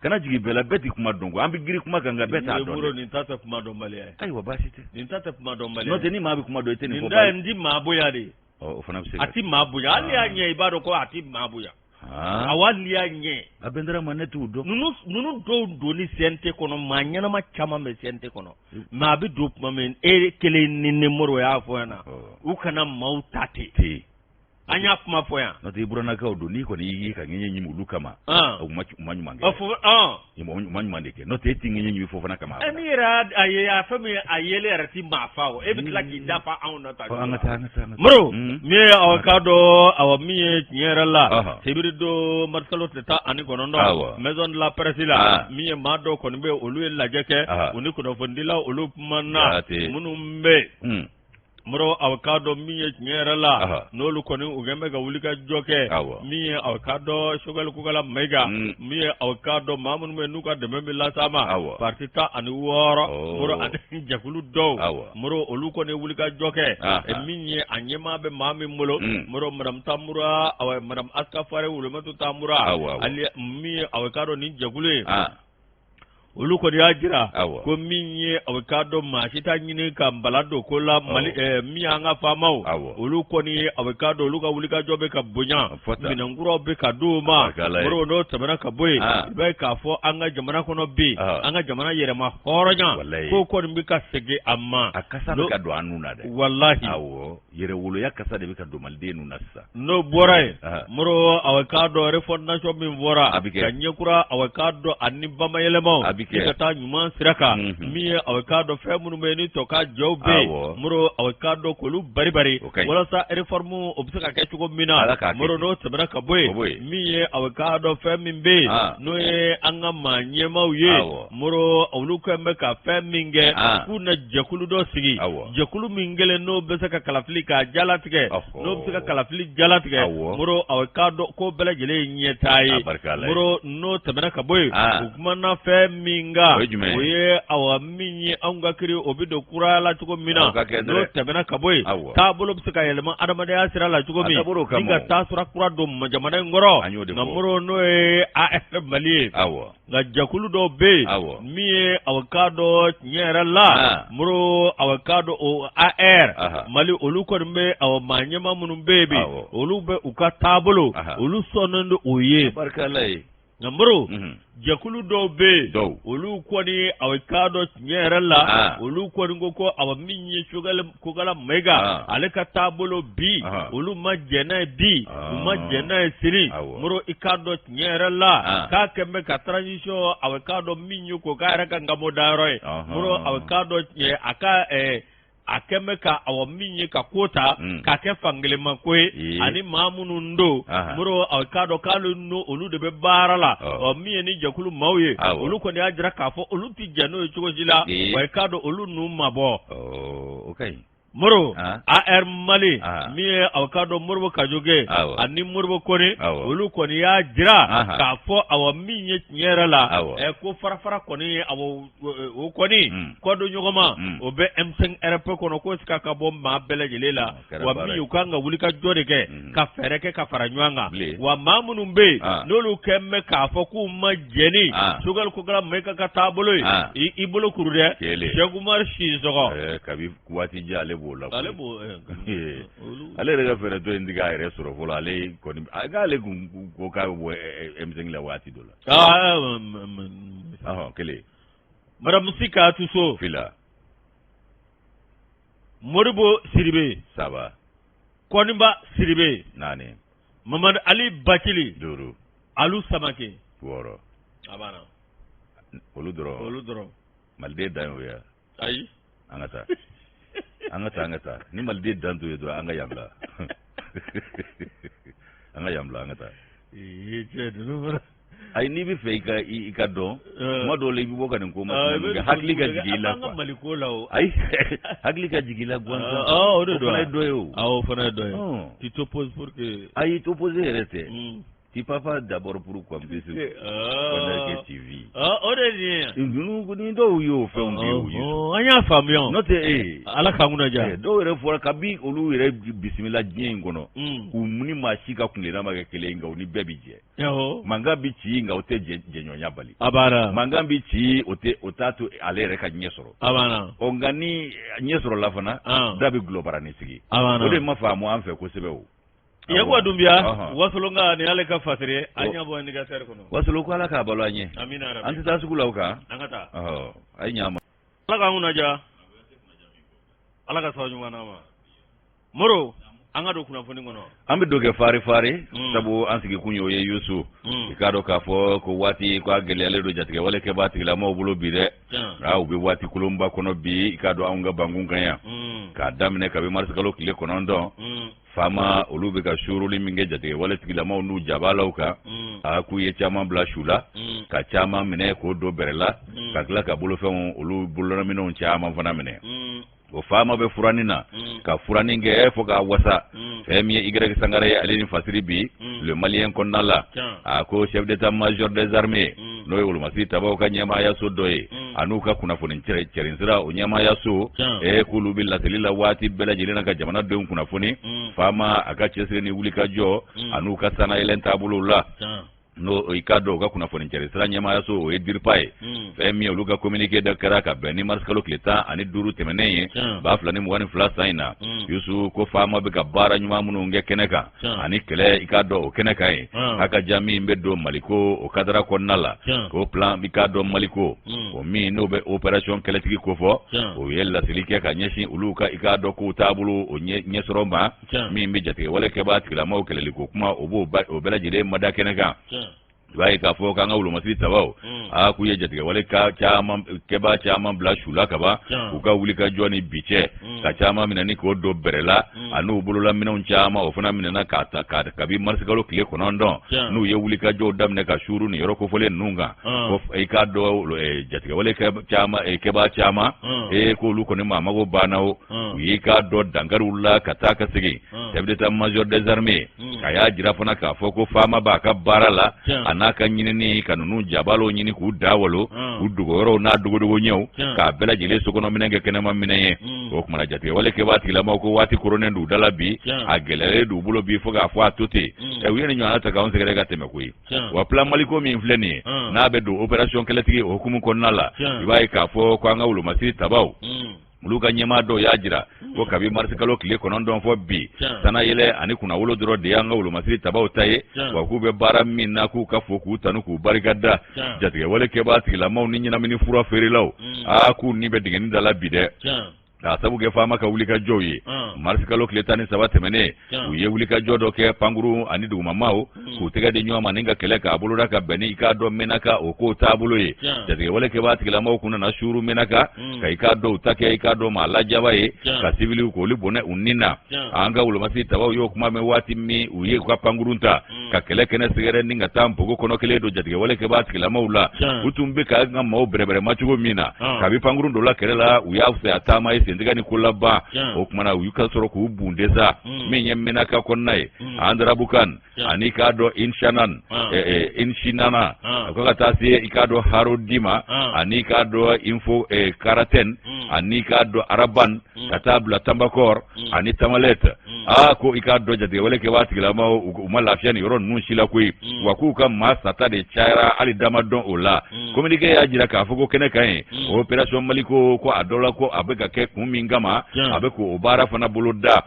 kana jigin bɛɛ la bɛɛ tɛ kuma dɔn koyi an bɛ girin kuma kan nka bɛɛ t'a dɔn nin ta tɛ kuma dɔnbaliya ye ayiwa baasi tɛ nin ta tɛ kuma dɔnbaliya n'o tɛ ni maa bɛ kuma dɔn i tɛ nin fɔ nin da in ti maa bonya de o fana bɛ se a ti maa bonya hali n'i y'a ɲɛ i b'a dɔn ko a ti maa bonya awɔ hali n'i y'a ɲɛ a Bɛndarama ne t'u dɔn ninnu dɔw donni CNT kɔnɔ maa ɲɛnama caman bɛ CNT kɔnɔ mais a bɛ don tuma min e kelen ni ne Moro y'a fɔ yan na u kana maaw ta ten an y'a kuma fɔ yan n'o tɛ i burannakaw don n'i kɔni y'i ka ŋɛɲɛ ɲimi olu kama u ma ɲuman kɛ u ma ɲuman de kɛ n'o tɛ e t'i ŋɛɲɛ ɲimi Fofana kama n'i yɛrɛ a ye a fɛn min a yelen yɛrɛ ti maa fa o e bɛ tila k'i da fa anw na ta an ka taa an ka taa Moro min ye aw k'a dɔn awa min ye tiɲɛ yɛrɛ la sibiri don marisikalo tile 19 maison de la presse la min ye maa dɔw kɔni bɛ olu ye lajɛ kɛ u ni kunnafonidilaw olu kumana minnu bɛ yen Moro aw k'a dɔn min ye tiɲɛ yɛrɛ la n'olu kɔni u kɛlen bɛ ka wuli ka jɔ kɛ min ye aw k'a dɔn Sogɛli Kokala Mayiga min ye aw k'a dɔn maa minnu bɛ n'u ka dɛmɛ bɛ las'a ma parti 16 Moro ani jɛkulu dɔw Moro olu kɔni wuli ka jɔ kɛ min ye a ɲɛmaa bɛ maa min bolo Moro madame Tamura madame Aska Fare Wulematu Tamura min ye aw k'a dɔn nin jɛkulu ye olu kɔni y'a jira ko min ye aw k'a dɔn maa si t'a ɲini ka bala don ko la mali min y'an ka faamaw olu kɔni aw k'a dɔn olu ka wulikajɔ bɛ ka bonya minɛnkuraw bɛ ka d'u ma Moro n'o tɛmɛna ka bɔ yen i b'a ye k'a fɔ an ka jamana kɔnɔ bi an ka jamana yɛrɛma hɔrɔnya ko kɔni bɛ ka segin a ma a kasa bɛ ka don an nun na dɛ walahi yɛrɛwoloya kasa de bɛ ka don maliden nun na sisan n'o bɔra yen Moro aw k'a dɔn refondation min fɔra a bɛ kɛ ka ɲɛkura aw k'a dɔn ani bamayɛlɛmaw a bɛ kɛ ka taa ɲuman sira kan min ye aw k'a dɔn fɛn minnu bɛ yen ni tɔ ka jɔw bɛ yen Moro aw k'a dɔn k'olu bari bari walasa réforme o bɛ se ka kɛ cogo min na Moro n'o tɛmɛna ka bɔ yen min ye aw k'a dɔn fɛn min bɛ yen n'o ye an ka maa ɲɛmaaw ye Moro olu kɛlen bɛ ka fɛn min kɛ k'u na jɛkulu dɔ sigi jɛkulu min kelen n'o bɛ se ka kalafili k'a jalatigɛ n'o bɛ se ka kalafili jalatigɛ Moro aw k'a dɔn ko bɛɛ lajɛlen ye ɲɛtaa ye Moro n'o tɛmɛna ka bɔ yen u kumana fɛn min kan o ye awa min ye anw ka kiri o bɛ don kuraya la cogo min na n'o tɛmɛna ka bɔ yen taabolo bɛ se ka yɛlɛma adamadenya sira la cogo min ni ka taasira kura don jamana in kɔrɔ nka Moro n'o ye AR Mali ye nka jɛkulu dɔw bɛ yen min ye aw k'a dɔn tiɲɛ yɛrɛ la Moro aw k'a dɔn o AR Mali olu kɔni bɛ aw maa ɲɛmaa minnu bɛ yen bi olu bɛ u ka taabolo olu sɔnnen don o ye. Barika Ala ye. Nka Moro, jɛkulu dɔw bɛ yen, dɔw olu kɔni aw k'a dɔn tiɲɛ yɛrɛ la, olu kɔni ko ko awa min ye Choguel Kokala Mayiga, ale ka taabolo bi, olu ma jɛn n'a ye bi, u ma jɛn n'a ye sini. Moro, i k'a dɔn tiɲɛ yɛrɛ la, k'a kɛn bɛ ka transition aw k'a dɔn min ye k'o k'a yɛrɛ ka nkamɔ dayɔrɔ ye. Moro, aw k'a dɔn tiɲɛ a ka a kɛn bɛ ka awa min ye ka ko ta k'a kɛ fankelenma ko ye, ani maa minnu don, Moro, a k'a dɔn k'ale n'o olu de bɛ baara la. Ɔ, min ye ni jɛkulu maaw ye, olu kɔni y'a jira k'a fɔ olu tɛ jɛn n'o ye cogo si la, wa i k'a dɔn olu n'u mabɔ. O ka ɲi. Moro, AR Mali, min ye aw k'a dɔn Modibo Kajoge ani Modibo Kone, olu kɔni y'a jira k'a fɔ awa min ye tiɲɛ yɛrɛ la, ko farafara kɔni awa o kɔni kɔdon ɲɔgɔnma o bɛ M5 RP kɔnɔ, ko sika ka bɔ maa bɛɛ lajɛlen la, wa min u kan ka wuli ka jɔ de kɛ ka fɛɛrɛ kɛ ka fara ɲɔgɔn kan. Wa maa minnu bɛ yen n'olu kɛn bɛ k'a fɔ k'u ma jɛn ni Choguel Kokala Mayiga ka taabolo ye, i bolo kuru dɛ, Cheikh Oumar Sissoko. Kabi waati jan ale b'o la, ale b'o ale yɛrɛ ka fɛɛrɛ dɔ in tɛ k'a yɛrɛ sɔrɔ fɔlɔ. Ale kɔni k'ale kun ko k'a bɛ bɔ M5 la waati dɔ la. Ɔhɔn, kelen. Madame Sika Tuso. Fila. Modibo Sidibe. Saba. Kɔniba Sidibe. Naani. Mamadu Ali Bacili. Duuru. Alu Samake. Wɔɔrɔ. A banna. Olu dɔrɔn. Olu dɔrɔn. Maliden dan y'o ye. Ayi. An ka taa. An ka taa, an ka taa. Ni maliden dan t'o ye dɔrɔn, an ka yan bila. An ka yan bila, an ka taa. Ee cɛ, ninnu fana. Ayi, n'i bɛ fɛ i ka i ka dɔn, tuma dɔw la i bɛ bɔ ka nin ko masina kɛ, hakili ka jigin i la quoi. An ka Mali ko la o. Ayi, hakili ka jigin i la gansan. O de don. O fana ye dɔ ye o. Awɔ, o fana ye dɔ ye. Tu t'opposes pour que. Ayi, t'opposer yɛrɛ tɛ. Tu pars pas d'abord pour qu'on puisse connaître que tu vis. O de ye nin ye. Ninnu ni dɔw y'o fɛnw di o ye. An y'a faamuya. N'o tɛ ee. Ala k'an kunna diya. Dɔw yɛrɛ fɔra kabi olu yɛrɛ bisimila diɲɛ in kɔnɔ. U ni maa si ka kuntilenna ma kɛ kelen ye, nka u ni bɛɛ bi jɛ. Mankan bi ci, nka o tɛ jɛɲɔgɔnya bali. A banna. Mankan bi ci, o tɛ o t'a to ale yɛrɛ ka ɲɛ sɔrɔ. A banna. Ɔ, nka ni ɲɛ sɔrɔla fana, da bɛ gulɔbarani sigi. A banna. O de ma faamu an fɛ kosɛbɛ o. Yakuba Dunbiya, Wasolonka, nin y'ale ka fasiri ye, an ɲɛ bɔ indicateur kɔnɔ. Wasolo ko Ala k'a balo an ye. Amina yarabi. An tɛ taa sugu la o kan. An ka taa. Ɔhɔ, a ye ɲ'a ma. Ala k'an kunna diya. Ala ka sababu ɲuman d'an ma. Moro, an ka don kunnafoni kɔnɔ. An bɛ don kɛ fari fari, sabu an sigikun y'o ye Yusu. I k'a dɔn k'a fɔ ko waati ko a gɛlɛyalen don jatigɛwale kɛbaa tigilamɔgɔw bolo bi dɛ. Aa, u bɛ waati kolonba kɔnɔ bi, i k'a dɔn anw ka bankun kan yan. K'a daminɛ kabi marisikalo tile 9, faama olu bɛ ka suuruli min kɛ jatigɛwale tigilamaw n'u jabalaw kan, a k'u ye caman bila su la, ka caman minɛ k'o don bɛrɛ la, ka tila ka bolofɛnw olu bololaminɛnw caman fana minɛ. O faama bɛ furanni na, ka furanni kɛ fo k'a wasa. Fɛn min ye Y Sangare ye, ale ni fasiri bi Le Malien kɔnɔna la, a ko chef d'état major des armées, n'o ye wolomasiri tabaw ka ɲɛmaayaso dɔ ye, an'u ka kunnafoni cɛrinsira o ɲɛmaayaso, k'olu bɛ laseli la waati bɛɛ lajɛlen na ka jamanadenw kunnafoni faama a ka cɛsiri ni wulikajɔ an'u ka sannayɛlɛn taabolow la. N'o i k'a dɔn u ka kunnafoni cɛrisira ɲɛmaayaso, o ye DIRPA ye. Fɛn min ye olu ka communiqué dɔ kɛra ka bɛn ni marisikalo tile 15 tɛmɛnen ye 2022 san in na, Yusu, ko faama bɛ ka baara ɲuman minnu kɛ kɛnɛ kan ani kɛlɛ, i k'a dɔn o kɛnɛ kan ye, a ka ja min bɛ don Maliko o kadara kɔnɔna la, k'o plan, i k'a dɔn Maliko o min n'o bɛ opération kɛlɛtigi kofɔ, o ye laseli kɛ ka ɲɛsin olu ka i k'a dɔn k'u taabolo o ɲɛsɔrɔ ma. Min bɛ jatigɛwale kɛbaa tigilamaw kɛlɛli ko kuma, o b'o bɛɛ lajɛlen mada kɛnɛ kan. I b'a ye k'a fɔ k'an ka wolomasiri tabaw, aa, k'u ye jatigɛwale caman kɛbaa caman bila su la kaban u ka wulikajɔ ni bi cɛ, ka caman minɛ ni k'o don bɛrɛ la, an'u bololaminɛnw caman o fana minɛna k'a ta kabi marisikalo tile 9 n'u ye wulikajɔw daminɛ ka suuru nin yɔrɔ kofɔlen ninnu kan. Ko i k'a dɔn jatigɛwale kɛbaa caman, ee, k'olu kɔni maa mago banna o. U y'i k'a dɔn dankariw la ka taa ka segin. Chef d'état major des armées a y'a jira fana k'a fɔ ko faama b'a ka baara la, a n'a ka ɲinini ka ninnu jabalaw ɲini k'u da walo u dogoyɔrɔw n'a dogodogo ɲɛw, k'a bɛɛ lajɛlen sokɔnɔ minɛn kɛ kɛnɛma minɛn ye. O kumana jatigɛwale kɛbaa tigilamaw ko waati koronnen d'u da la bi, a gɛlɛyalen d'u bolo bi fo k'a fɔ a to ten. U ye nin ɲɔgɔnna ta k'anw sɛgɛrɛ ka tɛmɛ koyi. Wa plan Maliko min filɛ nin ye, n'a bɛ don opération kɛlɛtigi o hukumu kɔnɔna la, i b'a ye k'a fɔ ko an ka wolomasiri tabaw Olu ka ɲɛmaa dɔw y'a jira ko kabi marisikalo tile 9 fɔ bi, sannayɛlɛ ani kunnawolo dɔrɔn de y'an ka wolomasiri tabaw ta ye, wa k'u bɛ baara min na, k'u ka fo k'u tanu k'u barika da. Jatigɛwale kɛbaa tigilamaw ni ɲɛnamini fura feerelaw, aa, k'u ni bɛ dingɛni da la bi dɛ, k'a sabu kɛ faama ka wulikajɔw ye. Marisikalo tile 13 tɛmɛnen, u ye wulikajɔ dɔ kɛ, pankurun ani dugumamaw k'u tɛgɛ di ɲɔgɔn ma ni ka kɛlɛ k'a boloda ka bɛn ni i k'a dɔn Menaka o ko taabolo ye. Jatigɛwale kɛbaa tigilamaw kun nana suuru Menaka ka i k'a dɔn u ta kɛ i k'a dɔn maa lajaba ye, ka siwiliw k'olu bɔnɛ u ni na. An ka wolomasiri tabaw y'o kuma mɛn waati min, u ye u ka pankurun ta ka kɛlɛ kɛnɛ sɛgɛrɛ ni ka taa npogo kɔnɔ kelen don jatigɛwale kɛbaa tigilamaw la. U tun bɛ ka ka maaw bɛrɛbɛrɛma cogo min na, kabi pankurun donna kɛlɛ la, u y'a fisaya taama ye sentigɛ ni kolaban. O kumana u ka sɔrɔ k'u bunde sa. Min ye Menaka kɔnɔna ye, Andarabukan ani k'a dɔn Inshanan, Inshinana, a ko ka taa se i k'a dɔn Harodima ani k'a dɔn Info Karatɛn ani k'a dɔn Araban, ka taa bila Tambakɔr ani Tamalɛt. Aa, ko i k'a dɔn jatigɛwale kɛbaa tigilamaw u ma lafiya nin yɔrɔ ninnu si la koyi, wa k'u ka maa sata de cayara hali dama dɔn o la. Communiqué y'a jira k'a fɔ ko kɛnɛ kan yen, opération Maliko, ko a dɔ la ko a bɛ ka kɛ kun min kama, a bɛ k'o baara fana bolo da.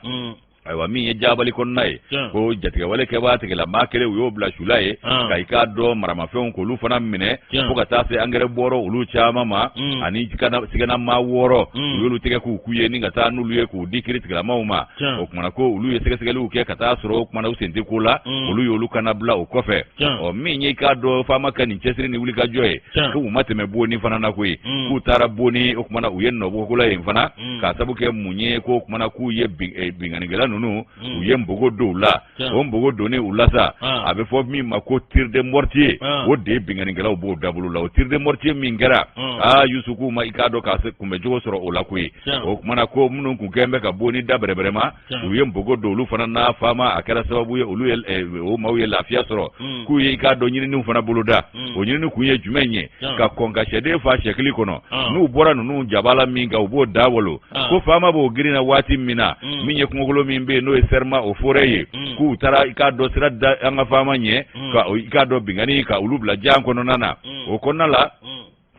Ayiwa, min ye Jabali kɔnɔna ye, ko jatigɛwale kɛbaa tigilama kelen, u y'o bila sula ye, ka i k'a dɔn maramafɛnw k'olu fana minɛ, fo ka taa se angɛrɛ bɔrɔ olu caman ma, ani sigana maa 6, u y'olu tɛgɛ k'u k'u ye ni ka taa n'olu ye k'u di kiri tigilamaw ma. O kumana ko olu ye sɛgɛsɛgɛliw kɛ ka taa sɔrɔ o kumana u sen tɛ ko la, olu y'olu kana bila o kɔfɛ. Ɔ, min ye i k'a dɔn faama ka nin cɛsiri ni wulikajɔ ye, k'u ma tɛmɛ Boni fana na koyi. K'u taara Boni, o kumana u ye nɔbɔ ko la yen fana, k'a sabu kɛ mun ye? Ko o kumana k'u ye binkannikɛla ninnu, u ye npogo don u la. O npogo donnen u la sa, a bɛ fɔ min ma ko tir de mortier, o de ye binkannikɛlaw b'o dabolo la. O tir de mortier min kɛra, aa, Yusu, k'u ma i k'a dɔn k'a kunbɛncogo sɔrɔ o la koyi. O kumana ko minnu kun kɛn bɛ ka Boni da bɛrɛbɛrɛ ma, u ye npogo don olu fana na. Faama, a kɛra sababu ye olu ye o maaw ye lafiya sɔrɔ. K'u ye i k'a dɔn ɲininiw fana boloda. O ɲinini kun ye jumɛn ye? Ka kɔn ka sɛden fa sɛkili kɔnɔ. N'u bɔra ninnu jaba la min kan, u b'o da wolo. Ko faama b'o girin na waati min na, min ye kungokolo min bɛ yen, n'o ye Serma o forêt ye, k'u taara i k'a dɔn sira da an ka faama ɲɛ, ka i k'a dɔn binkanni ka olu bila jan kɔnɔna na. O kɔnɔna la,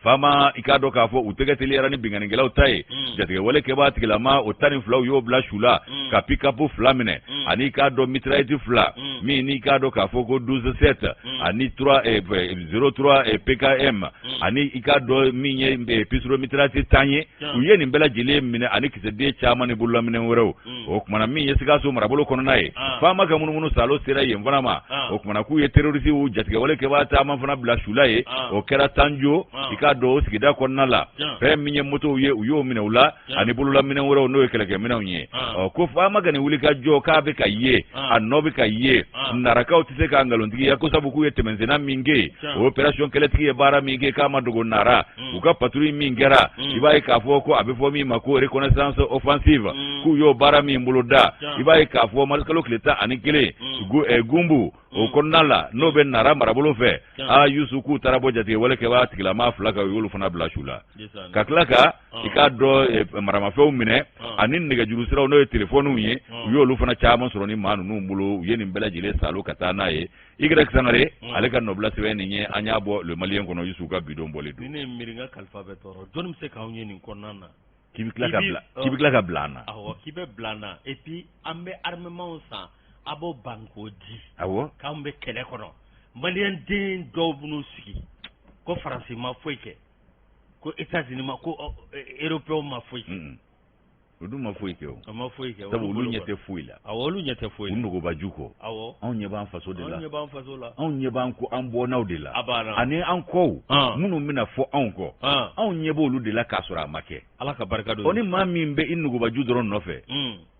faama i k'a dɔn k'a fɔ u tɛgɛ teliyara ni binkannikɛlaw ta ye. Jatigɛwale kɛbaa tigilama o 12, u y'o bila su la, ka pick-up 2 minɛ, ani i k'a dɔn mitraillette 2, min n'i k'a dɔn k'a fɔ ko 12 7 ani 3 03 PKM, ani i k'a dɔn min ye pistolet mitraillette 10 ye. U ye nin bɛɛ lajɛlen minɛ, ani kisɛden caman ni bololaminɛ wɛrɛw. O kumana min ye Sikaso marabolo kɔnɔna ye, faama ka munumunu salo sera yen fana ma. O kumana k'u ye terrorisiw jatigɛwale kɛbaa caman fana bila su la ye. O kɛra Tanjo, i k'a dɔn o sigida kɔnɔna la. Fɛn min ye motow ye, u y'o minɛ u la, ani bololaminɛ wɛrɛw, n'o ye kɛlɛkɛminɛnw ye. Ɔ, ko faama ka nin wulikajɔ k'a bɛ ka ye, a nɔ bɛ ka ye. Narakaw tɛ se k'a nkalontigiya, ko sabu k'u ye tɛmɛsenna min kɛ yen, o opération kɛlɛtigi ye baara min kɛ, k'a ma dogo Nara. U ka patrouille min kɛra, i b'a ye k'a fɔ ko a bɛ fɔ min ma ko reconnaissance offensive, k'u y'o baara min boloda, i b'a ye k'a fɔ marisikalo tile 11, Gunbu o kɔnɔna la, n'o bɛ Nara marabolo fɛ, aa, Yusu, k'u taara bɔ jatigɛwale kɛbaa tigilama 2 kan, u y'olu fana bila su la, ka tila ka i k'a dɔn maramafɛnw minɛ, ani nɛgɛjuru siraw, n'o ye telefɔniw ye, u y'olu fana caman sɔrɔ ni maa ninnu bolo. U ye nin bɛɛ lajɛlen salo ka taa n'a ye. Y Sangare, ale ka nɔbila sɛbɛn nin ye, an y'a bɔ Le Malien kɔnɔ, Yusu ka bidon bɔlen don. Ni ne ye miiri n ka kalifa bɛ tɔɔrɔ, jɔnni bɛ se k'anw ye nin kɔnɔna na? K'i bɛ tila ka bila, k'i bɛ tila ka bila an na. Awɔ, k'i bɛ bila an na, et puis an bɛ armement san, a b'o ban k'o di. K'anw bɛ kɛlɛ kɔnɔ, maliyɛn den dɔw b'u sigi ko Faransi ma foyi kɛ, ko États-Unis ma, ko Européens ma foyi kɛ. Olu ma foyi kɛ o. O ma foyi kɛ. Sabu olu ɲɛ tɛ foyi la. Awɔ, olu ɲɛ tɛ foyi la. U nogobaju kɔ. Anw ɲɛ b'an faso de la. Anw ɲɛ b'an faso la. Anw ɲɛ b'an ko an bɔnnaw de la. A banna. Ani an kɔw. Minnu bɛna fɔ anw kɔ. Anw ɲɛ b'olu de la k'a sɔrɔ a ma kɛ. Ala ka barika don. Ɔ, ni maa min bɛ i nogobaju dɔrɔn nɔfɛ,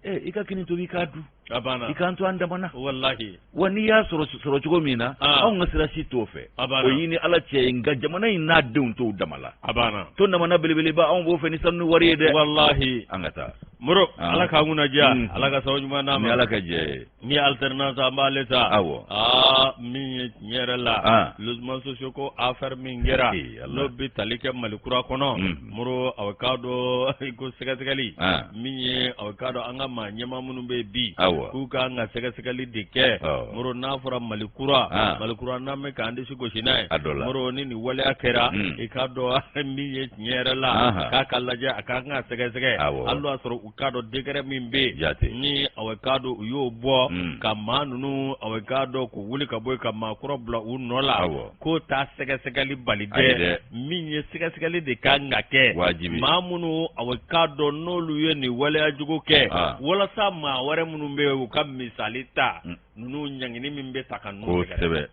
i ka kini tobi i k'a dun. A banna. I k'an to an damana. Walahi. Wa n'i y'a sɔrɔ cogo min na, anw ka sira si t'o fɛ. A banna. O y'i ni Ala cɛ ye, nka jamana in n'a denw t'o dama la. A banna. To damana belebeleba, anw b'o fɛ ni sanu ni wari ye dɛ. Walahi. An ka taa. Moro, Ala k'an kunna diya, Ala ka sababu ɲuman d'an ma. Ni Ala ka jɛ ye. Ni alternance an b'ale ta. Awɔ. Aa min ye tiɲɛ yɛrɛ la. Ah. Logement sociaux ko affaire min kɛra. Ee, Ala. N'o bɛ tali kɛ Mali kura kɔnɔ. Moro aw k'a dɔn ko sɛgɛsɛgɛli. Ah. Min ye aw k'a dɔn an ka maa ɲɛmaa minnu bɛ yen bi. Awɔ. K'u ka kan ka sɛgɛsɛgɛli de kɛ. Awɔ. Moro n'a fɔra Mali kura. Ah. Mali kura n'an bɛ k'an disi gosi n'a ye. A dɔ la. Moro ni nin waleya kɛra. I k'a dɔn min ye tiɲɛ yɛrɛ la. Aha. K'a ka lajɛ a ka kan ka sɛgɛsɛgɛ. Awɔ. Hali n'o y'a sɔrɔ u k'a dɔn décret min bɛ yen. Jate. Ni aw k'a dɔn u y'o bɔ. Ka maa ninnu aw k'a dɔn k'u wuli ka bɔ yen ka maa kura bila u nɔ la. Awɔ. K'o t'a sɛgɛsɛgɛli bali Ayi dɛ. dɛ. Min ye sɛgɛsɛgɛli de kan ka kɛ. Wajibi. Maa minnu aw k'a dɔn n'olu ye nin waleya jugu kɛ. Ah. Walasa maa wɛrɛ minnu bɛ yen u ka misali ta. Ninnu ɲangini min bɛ ta ka ninnu sɛgɛrɛ. Kosɛbɛ.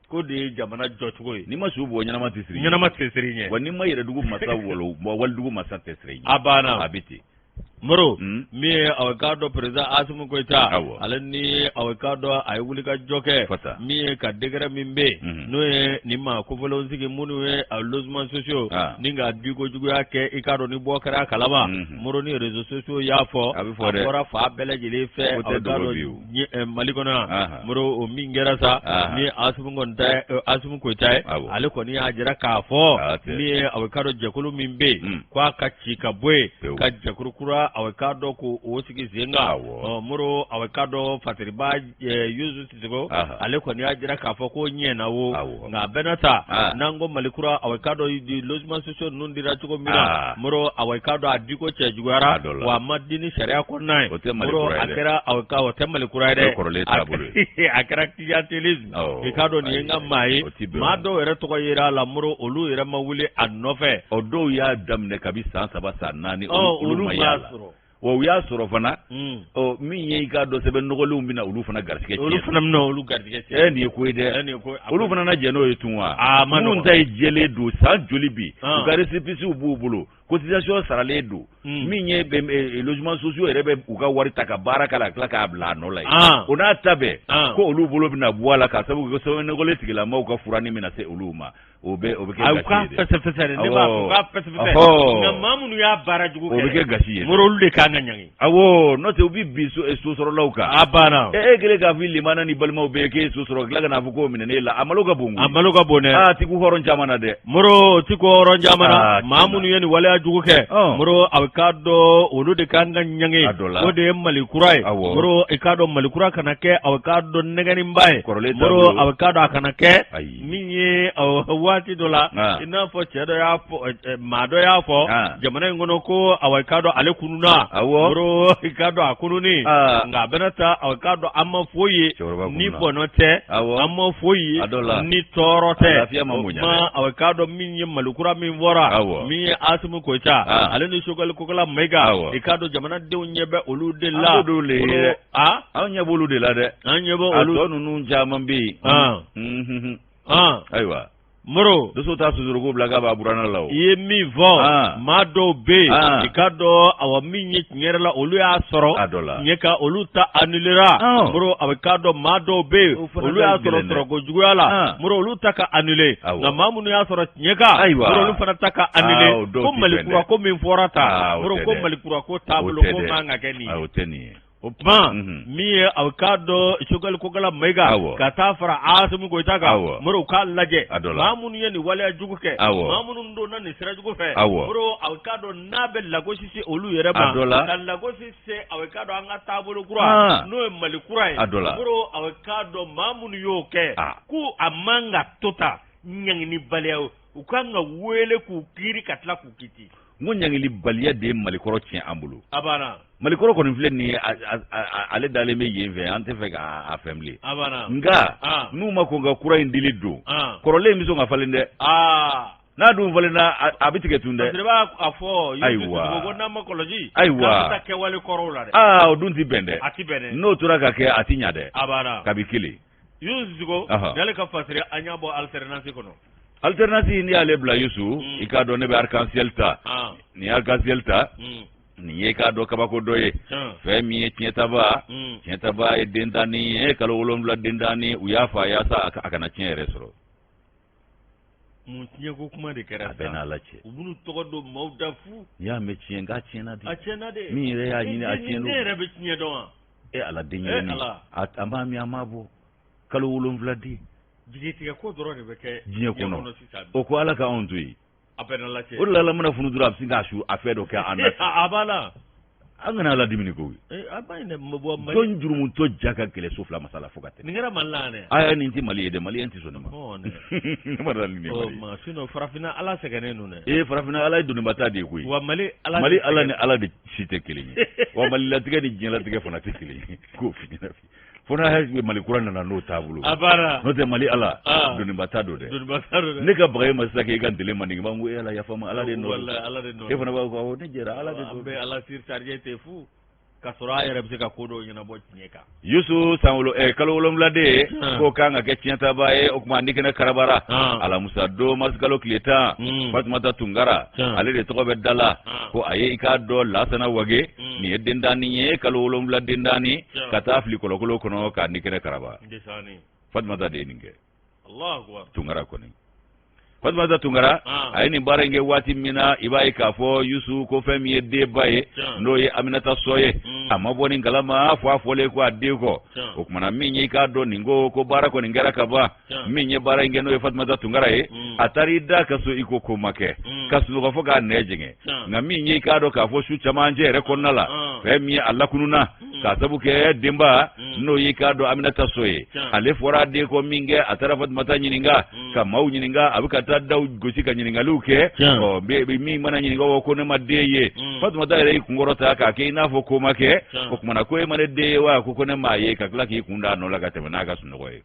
K'o de ye jamana jɔcogo ye. N'i ma su bugɔ ɲɛnama tɛ siri. Ɲɛnama tɛ siri ɲɛ. Wa n'i ma yɛrɛ dugu masa wolo walidugu masa tɛ siri ɲɛ. A banna. A bɛ ten. Moro min ye aw k'a dɔn président Asimi Goyita Awɔ. ale ni aw k'a dɔn a ye wulikajɔ kɛ Fata. min ye ka décret min bɛ yen n'o ye nin maa kofɔlenw sigi minnu ye a logements sociaux Ah. ni ka diko juguya kɛ i k'a dɔn ni bɔ kɛra a kalama Moro ni réseaux sociaux y'a fɔ A bɛ fɔ dɛ. a bɔra fan bɛɛ lajɛlen fɛ O tɛ aw k'a dogo dɔn bi o. Mali kɔnɔ yan Aha. Moro o min kɛra sa Aha. ni Asimi kɔni ta ye Asimi Goyita ye Awɔ. ale kɔni y'a jira k'a fɔ Ah, tɛ. min ye aw k'a dɔn jɛkulu min bɛ yen k'a ka ci ka bɔ yen Pewu. ka jɛkulu kura aw k'a dɔn k'o o sigi sen kan Awɔ. Ɔ, Moro aw k'a dɔn Fasiriba Yusu Sisoko Aha. ale kɔni y'a jira k'a fɔ ko ɲɛna wo Awɔ. nka a bɛɛ n'a ta Ah. n'an ko Mali kura aw k'a dɔn di logement sociaux ninnu dira cogo min na Ah. Moro aw k'a dɔn a diko cɛ juguyara A dɔ la. wa a ma di ni sariya kɔnɔna ye O tɛ Mali Moro kura ye a dɛ. kɛra aw ka o tɛ Mali kura ye O ye dɛ kɔrɔlen taabolo ye a kɛra clientélisme Awɔ. i k'a dɔn nin ye n ka Ayi, maa ye o ti bɛn maa o. dɔw yɛrɛ tɔgɔ yera a la Moro olu yɛrɛ ma wuli a nɔfɛ Ɔ dɔw y'a daminɛ kabi san 3 san 4 Ɔ, olu ma m'a y'a la. sɔrɔ. Wa u y'a sɔrɔ fana. Ɔ min ye i k'a dɔn sɛbɛn nɔgɔlenw bɛna olu fana garisɛgɛ tiɲɛ. Olu fana bɛna olu garisɛgɛ tiɲɛ. Ɛ nin ye ko ye dɛ. Ɛ, nin ye ko ye. Olu fana na jɛn n'o ye tun wa. Aa, a ma Minnu nɔgɔn. ta ye jɛlen don san joli bi. Ah. U ka récépissé b'u bolo cotisation saralen don. Min ye logement sociaux yɛrɛ bɛ u ka wari ta ka baara k'a la ka tila k'a bila a nɔ la yen. Ah. O n'a ta bɛɛ. Ah. Ko olu bolo bɛna bɔ a la k'a sababu kɛ sɛbɛn nɔgɔlen tigilamaw ka furani bɛna se olu ma. O bɛ o bɛ kɛ A u k'a gasi ye dɛ. fɛsɛfɛsɛ de ne b'a fɔ u k'a fɛsɛfɛsɛ. Ɔhɔ. Nka maa minnu y'a baara jugu O bɛ kɛ gasi ye. Moro olu de kan ka ɲangi. Awɔ n'o tɛ u bɛ bin so sɔrɔlaw kan. A banna. E kɛlen k'a fɔ i limana ni balimaw bɛɛ ye k'e ye so sɔrɔ ka tila ka n'a fɔ k'o minɛnen e la a malo ka bon koyi. A malo ka bon dɛ. Aa ti kun hɔrɔn caman na dɛ. Moro o ti ko hɔrɔn caman na Aa, maa tiɲɛ na. minnu ye nin waleya jugu kɛ Ɔn. Moro a bɛ k'a dɔn olu de kan ka ɲangi A dɔ la. o de ye Mali kura ye Awɔ. Moro i k'a dɔn Mali kura kana kɛ a bɛ k'a dɔn nɛgɛniba ye Kɔrɔlen Moro taabolo. a bɛ k'a dɔn a kana kɛ Ayi. min ye waati dɔ la Ah. i n'a fɔ cɛ dɔ y'a fɔ maa dɔ y'a fɔ Ah. jamana in kɔnɔ ko a k'a dɔn ale kununna Awɔ. Moro i k'a dɔn a kununni Ah. nka a bɛna ta a k'a dɔn an ma foyi ye Cɛkɔrɔba ni kununna. bɔnɔ tɛ Awɔ. an ma foyi ye A dɔ la. ni tɔɔrɔ tɛ A lafiya ma O bonya kuma dɛ. a k'a dɔn min ye Mali kura min fɔra Awɔ. min ye Asimi Goyita Ah. ale ni Sogɛli Kokala Mayiga Awɔ. i k'a dɔn jamanadenw ɲɛ bɛ olu de An la b'olu de ye Moro, dɛ. a Anw ɲɛ b'olu de la dɛ. an ɲɛ bɛ A olu tɔ ninnu caman bɛ yen. Ah. Unhun. Ah. Ayiwa. Moro Doso t'a sosoroko bila k'a b'a buranna la o. i ye min fɔ Ah. maa dɔw bɛ yen Ah. i k'a dɔn awa min ye tiɲɛ yɛrɛ la olu y'a sɔrɔ A dɔ la. tiɲɛ kan olu ta annulera Ah. Moro a bɛ k'a dɔn maa dɔw bɛ yen O fana olu y'a ka sɔrɔ gɛlɛn dɛ. sɔrɔko juguya la Ah. Moro olu ta ka annulé Awɔ. nka maa minnu y'a sɔrɔ tiɲɛ kan Ayiwa. Moro olu fana ta ka Ah, annulé o dɔw ko ti Mali bɛn kura dɛ. ko min fɔra Ah, ta o Moro tɛ ko dɛ. Mali kura ko O taabolo tɛ ko dɛ. man ka kɛ nin ye Ah, o tɛ nin ye. o kuma min ye a k'a dɔn Sogɛli Kokala Mayiga Awɔ. ka taa fara Asimi Goyita kan Awɔ. Moro u k'a lajɛ A dɔ la. maa minnu ye nin waleya jugu kɛ Awɔ. maa minnu donna nin sira jugu fɛ Awɔ. Moro a k'a dɔn n'a bɛ lagosi se olu yɛrɛ ma A dɔ la. ka lagosi se a k'a dɔn an ka taabolo kura Ah. n'o ye Mali kura ye A dɔ la. Moro a k'a dɔn maa minnu y'o kɛ Ah. ko a man ka to ta ɲanginibaliya ye u kan ka wele k'u kiiri ka tila k'u kiti N ko ɲangilibaliya de ye Malikɔrɔ tiɲɛ an bolo. a banna Malikɔrɔ kɔni filɛ nin ye ale dalen bɛ yen fɛ an tɛ fɛ k'a fɛn bilen. a banna Nka Ah. n'u ma kɔn ka kura in dili don. Ah. Kɔrɔlen in bɛ sɔn ka falen dɛ. aa N'a dun falenna a bɛ tigɛ tun dɛ. Parce que b'a a fɔ Ayiwa. ko n'an ma kɔlɔsi Ayiwa. k'an bɛ taa kɛwale kɔrɔw la dɛ Aa o dun ti bɛn dɛ. a ti bɛn dɛ N'o tora ka kɛ a ti ɲa dɛ. a banna Kabi kelen. Yusu Siko Aha. n'ale ka fasiri an y'a bɔ alternance kɔnɔ Alternance n'i y'ale bila Yusu i k'a dɔn ne bɛ arc-en-ciel ta. Ah. Nin ye arc-en-ciel ta. Nin ye k'a dɔn kabako dɔ ye. Tiɲɛ. Fɛn min ye tiɲɛtaba. Tiɲɛtaba ye dentanni ye kalo 7 dentanni u y'a fa yaasa a kana tiɲɛ yɛrɛ sɔrɔ. Mun tiɲɛko kuma de kɛra A bɛɛ n'Ala cɛ. u b'u tɔgɔ don maaw da fu N'i y'a mɛn tiɲɛ k'a tiɲɛna de. a tiɲɛna de Min yɛrɛ y'a ɲini a Ne tiɲɛna. yɛrɛ bɛ tiɲɛ dɔn wa E Ala, denyɛrɛnin, a m'a min, a m'a bɔn, kalo 7 den. Jigitigɛ ko dɔrɔn de bɛ kɛ diɲɛ kɔnɔ sisan. O ko Ala ka anw to yen. A bɛɛ n'Ala cɛ. O de la Ala mana funu dɔrɔn, a bɛ sin k'a su a fɛn dɔ kɛ an na. A banna. An kana Ala dimini koyi. A ba in dɛ, bɔ Mali. Jɔn jurumutɔ ja ka gɛlɛn so fila masa la fo ka tɛmɛ. Nin kɛra Mali la yan dɛ. Aya, nin tɛ Mali ye dɛ, Maliyɛn tɛ sɔn nin ma. Ne ma deli nin ye Mali ye. Sinon farafinna Ala sɛgɛnnen don dɛ. Ee, farafinna Ala ye doniba ta de ye koyi. Wa Mali Ala. Mali Ala ni Ala de si tɛ kelen ye. Wa Mali latigɛ ni diɲɛ latigɛ fana tɛ kelen ye. K'o f'i ɲɛna. Fo n'a Mali kura nana n'o taabolo. A banna. N'o tɛ Mali Ala. Doniba ta don dɛ. Doniba ta don dɛ. Ne ka baga e ma sisan k'e ka ntelen man di, n b'a fɔ ko e Ala yafa n ma, Ala de nɔ don. Walahi, Ala de nɔ don. E fana b'a fɔ awɔ, ne jɛra, Ala de nɔ don. An bɛ Ala surcharger ten fu. Ka sɔrɔ a yɛrɛ bɛ se ka ko dɔw ɲɛnabɔ tiɲɛ kan. Yusu san wolo kalo 7 den k'o kan ka kɛ tiɲɛtaba ye. O tuma ni kɛnɛ karabara alamusa don, marisikalo tile 10, Fatumata Tunkara, ale de tɔgɔ bɛ da la ko a ye i k'a dɔn Lasana Wage, nin ye dentanni ye, kalo 7 dentanni, ka taa fili kɔlɔnkolo kɔnɔ k'a ni kɛnɛ karaba. Fatumata de ye nin kɛ. Tunkara kɔni, Fatumata Tunkara, a ye nin baara in kɛ waati min na, i b'a ye k'a fɔ Yusu ko fɛn min ye denba ye, n'o ye Aminata Sɔ ye, a ma bɔ nin kalama fo a fɔlen ko a den kɔ. O kumana min ye i k'a dɔn nin ko baara kɔni kɛra ka ban. Min ye baara in kɛ, n'o ye Fatumata Tunkara ye, a taara i da ka so i ko ko ma kɛ, ka sunɔgɔ fo k'a nɛ jɛngɛ. Nka min ye i k'a dɔn k'a fɔ su camancɛ yɛrɛ kɔnɔna la, fɛn min ye a lakununna k'a sabu kɛ denba, n'o y'i k'a dɔn Aminata Sɔ ye, ale fɔra a den kɔ min kɛ, a taara Fatumata ɲininka, ka maaw ɲininka, a bɛ ka taa daw gosi ka ɲininkaliw kɛ. Ɔ, min mana ɲininka o ko ne ma den ye. Fatumata yɛrɛ y'i kunkɔrɔta k'a kɛ i n'a fɔ ko ma kɛ. O kumana ko e ma ne den ye wa? Ko ne m'a ye, ka tila k'i kun da a nɔ la ka tɛmɛ n'a ka sunɔgɔ ye.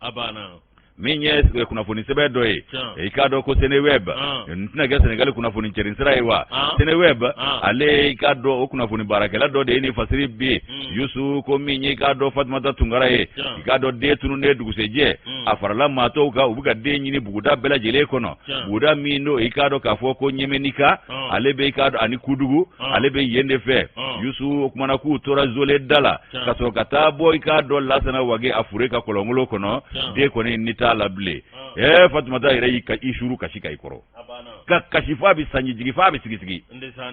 Min ye kunnafoni sɛbɛn dɔ ye, i k'a dɔn ko Seneweb, n tɛna kɛ Senegali kunnafoni cɛrin sira ye wa, Seneweb, ale i k'a dɔn o kunnafoni baarakɛla dɔ de ye nin fasiri bi. Yusu ko min ye i k'a dɔn Fatumata Tunkara ye, i k'a dɔn den tununnen dugusɛjɛ, a farala maa tɔw kan, u bɛ ka den ɲini buguda bɛɛ lajɛlen kɔnɔ, buguda min n'o i k'a dɔn k'a fɔ ko Ɲɛmɛnika, ale bɛ i k'a dɔn ani Kudugu, ale bɛ yen de fɛ. Yusu, o kumana k'u tora zole da la ka sɔrɔ ka taa bɔ i k'a dɔn Lasana Wage a fure ka kɔlɔnkolo kɔnɔ. Den kɔni ni t'a la bilen. Ɛɛ, Fatumata yɛrɛ y'i ka i suru kasi ka i kɔrɔ ka kasi f'a bɛ sanji jigin, f'a bɛ sigisigi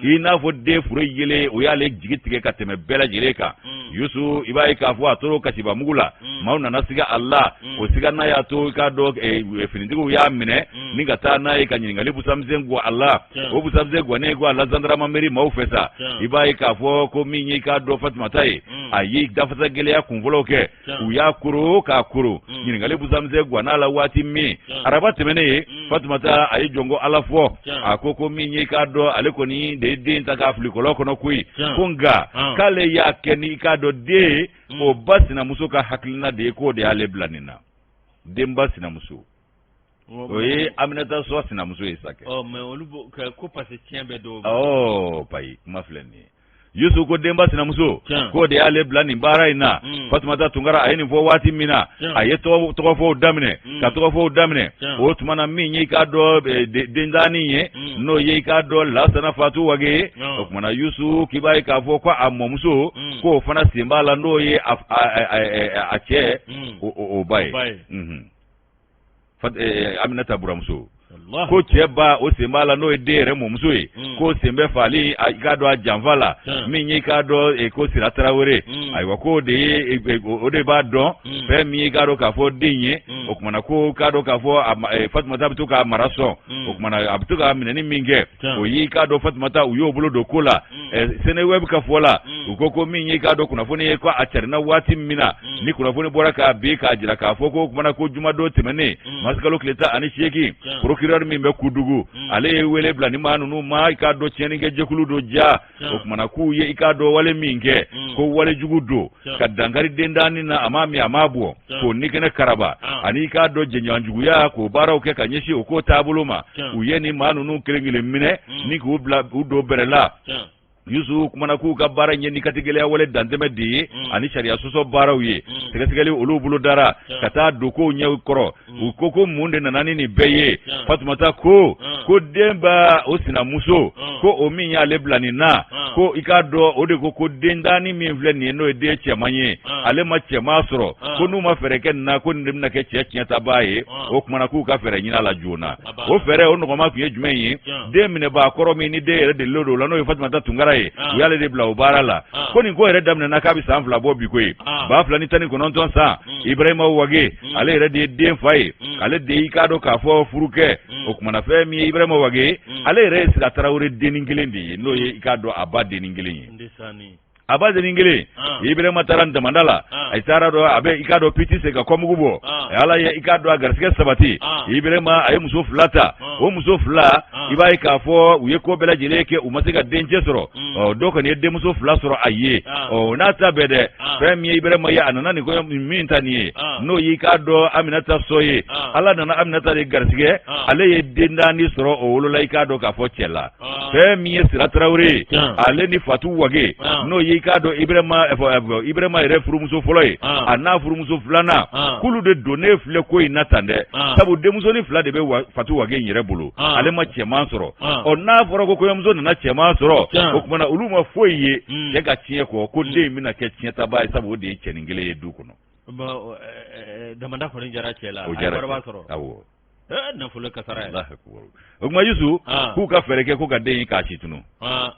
i n'a fɔ den fure yelen, o y'ale jigi tigɛ ka tɛmɛ bɛɛ lajɛlen kan. Yusu, i b'a ye k'a fɔ a tor'o kasiba mugu la, maaw nana siga a la. O siga n'a y'a to i k'a dɔn finitigiw y'a minɛ ni ka taa n'a ye ka ɲininkali busamisɛn gɔ a la. O busamisɛn gɔnnen gɔ a la zandaramɛri maaw fɛ sa, i b'a ye k'a fɔ ko min ye i k'a dɔn Fatumata ye, a ye dafasa gɛlɛya kunfɔlɔw kɛ. U y'a koro k'a koro, ɲininkali busamisɛn gwanna la waati min, araba tɛmɛnen ye, Fatumata a ye jɔnko Ala fɔ. A ko ko min ye i k'a dɔn ale kɔni de ye den ta k'a fili kɔlɔn kɔnɔ koyi, ko nka k'ale y'a kɛ ni i k'a dɔn den ye, o ba sinamuso ka hakilina de ye, k'o de y'ale bila nin na. Denba sinamuso, o ye Aminata Sɔ sinamuso ye sa kɛ. Mais olu ko parce que tiɲɛ bɛ dɔw. Ɔ, payi, kuma filɛ nin ye. Yusu ko denba sinamuso k'o de y'ale bila nin baara in na. Fatumata Tunkara a ye nin fɔ waati min na, a ye tɔgɔfɔw daminɛ ka tɔgɔfɔw daminɛ. O tuma na min ye i k'a dɔn dentannin ye, n'o ye i k'a dɔn Lasana Fatu Wage ye, o tuma na Yusu k'i b'a ye k'a fɔ ko a mɔmuso, k'o fana sen b'a la, n'o ye a cɛ o ba ye, Aminata buramuso, ko cɛ ba o sen b'a la, n'o ye den yɛrɛ mɔmuso ye, k'o sen bɛ faali i k'a dɔn a janfa la. Min ye i k'a dɔn ko Sira Tarawele, ayiwa, k'o de ye o de b'a dɔn fɛn min ye i k'a dɔn k'a fɔ den ye. O kumana ko k'a dɔn k'a fɔ Fatumata bɛ to k'a mara sɔn. O kumana a bɛ to k'a minɛni min kɛ, o y'i k'a dɔn Fatumata u y'o bolo don ko la. Seneweb ka fɔ la, u ko ko min y'i k'a dɔn kunnafoni ye, ko a carinna waati min na, ni kunnafoni bɔra k'a bin k'a jira k'a fɔ ko kumana ko jumadon tɛmɛnen, marisikalo tile 18, procureur min bɛ Kudugu, ale ye wele bila ni maa ninnu ma, i k'a dɔn tiɲɛnikɛ jɛkulu don ja. O kumana k'u ye i k'a dɔn wale min kɛ, ko wale jugu don ka dankari dentannin na, a m'a min a m'a bɔ, k'o ni kɛnɛ karaba, ani i k'a dɔn jɛɲɔgɔnjuguya, k'o baaraw kɛ ka ɲɛsin o ko taabolo ma. U ye nin maa ninnu kelen kelen minɛ ni k'u bila u don bɛrɛ la. Yusu kumana k'u ka baara ye ni katigɛlɛya wale dantɛmɛ de ye ani sariya sɔsɔ baaraw ye. Sɛgɛsɛgɛli olu bolo dara ka taa don kow ɲɛ kɔrɔ. U ko ko mun de nana ni nin bɛɛ ye? Fatumata ko Ko den ba o sinamuso, ko o min y'ale bila nin na, ko i k'a dɔn o de ko ko den naani min filɛ nin ye, n'o ye den cɛman ye, ale ma cɛman sɔrɔ, ko n'u ma fɛɛrɛ kɛ nin na, ko nin de bɛna kɛ cɛ tiɲɛtabaa ye. O tuma na k'u ka fɛɛrɛ ɲini a la joona. O fɛɛrɛ o nɔgɔma tun ye jumɛn ye? Den minɛbaa kɔrɔ min ni den yɛrɛ delilen don o la, n'o ye Fatumata Tunkara ye, u y'ale de bila o baara la. Ko nin ko yɛrɛ daminɛna k'a bɛ san 2 bɔ bi koyi. 2019 san, Ibrahima Wage, ale yɛrɛ de ye den fa ye, ale de y'i k'a dɔn k'a fɔ furu kɛ. O tuma na fɛn min ye Ibrahima Wage, ale yɛrɛ ye Sira Tarawele dennin kelen de ye, n'o ye i k'a dɔn a ba dennin kelen ye. A ba dennin kelen, Ibrahima taara damanda la, a taara dɔn a bɛ i k'a dɔn piti sen ka kɔmugu bɔ. Ala ye i k'a dɔn a garisɛgɛ sabati, Ibrahima a ye muso 2 ta. O muso 2, i b'a ye k'a fɔ u ye ko bɛɛ lajɛlen kɛ, u ma se ka dencɛ sɔrɔ. Ɔ dɔw kɔni ye denmuso 2 sɔrɔ a ye. Ɔ n'a ta bɛɛ dɛ, fɛn min ye Ibrahima ye, a nana nin kɔɲɔ min ta nin ye, n'o y'i k'a dɔn Aminata Sɔ ye, Ala nana Aminata de garisɛgɛ, ale ye den naani sɔrɔ. O wolola i k'a dɔn k'a fɔ cɛ la. Fɛn min ye Sira Tarawele ye, ale ni Fatu Wage, n'o ye i k'a dɔn Ibrahima yɛrɛ furumuso fɔlɔ ye, a n'a furumuso filanan, k'olu de donnen filɛ ko in na tan dɛ, sabu denmusonin 2 de bɛ Fatu Wage in yɛrɛ bolo, ale ma cɛman sɔrɔ. Ɔ n'a fɔra ko kɔɲɔmuso nana cɛman sɔrɔ, o tuma na olu ma foyi ye cɛ ka tiɲɛ kɔ, ko den in bɛna kɛ tiɲɛtabaa ye, sabu o de ye cɛnin kelen ye du kɔnɔ. Damanda kɔni jara cɛ la, o a ye jara wariba sɔrɔ. Awɔ. Nafolo kasara ye. Allahu akbar. O tuma Yusu, k'u ka fɛɛrɛ kɛ ko ka den in k'a si tunu.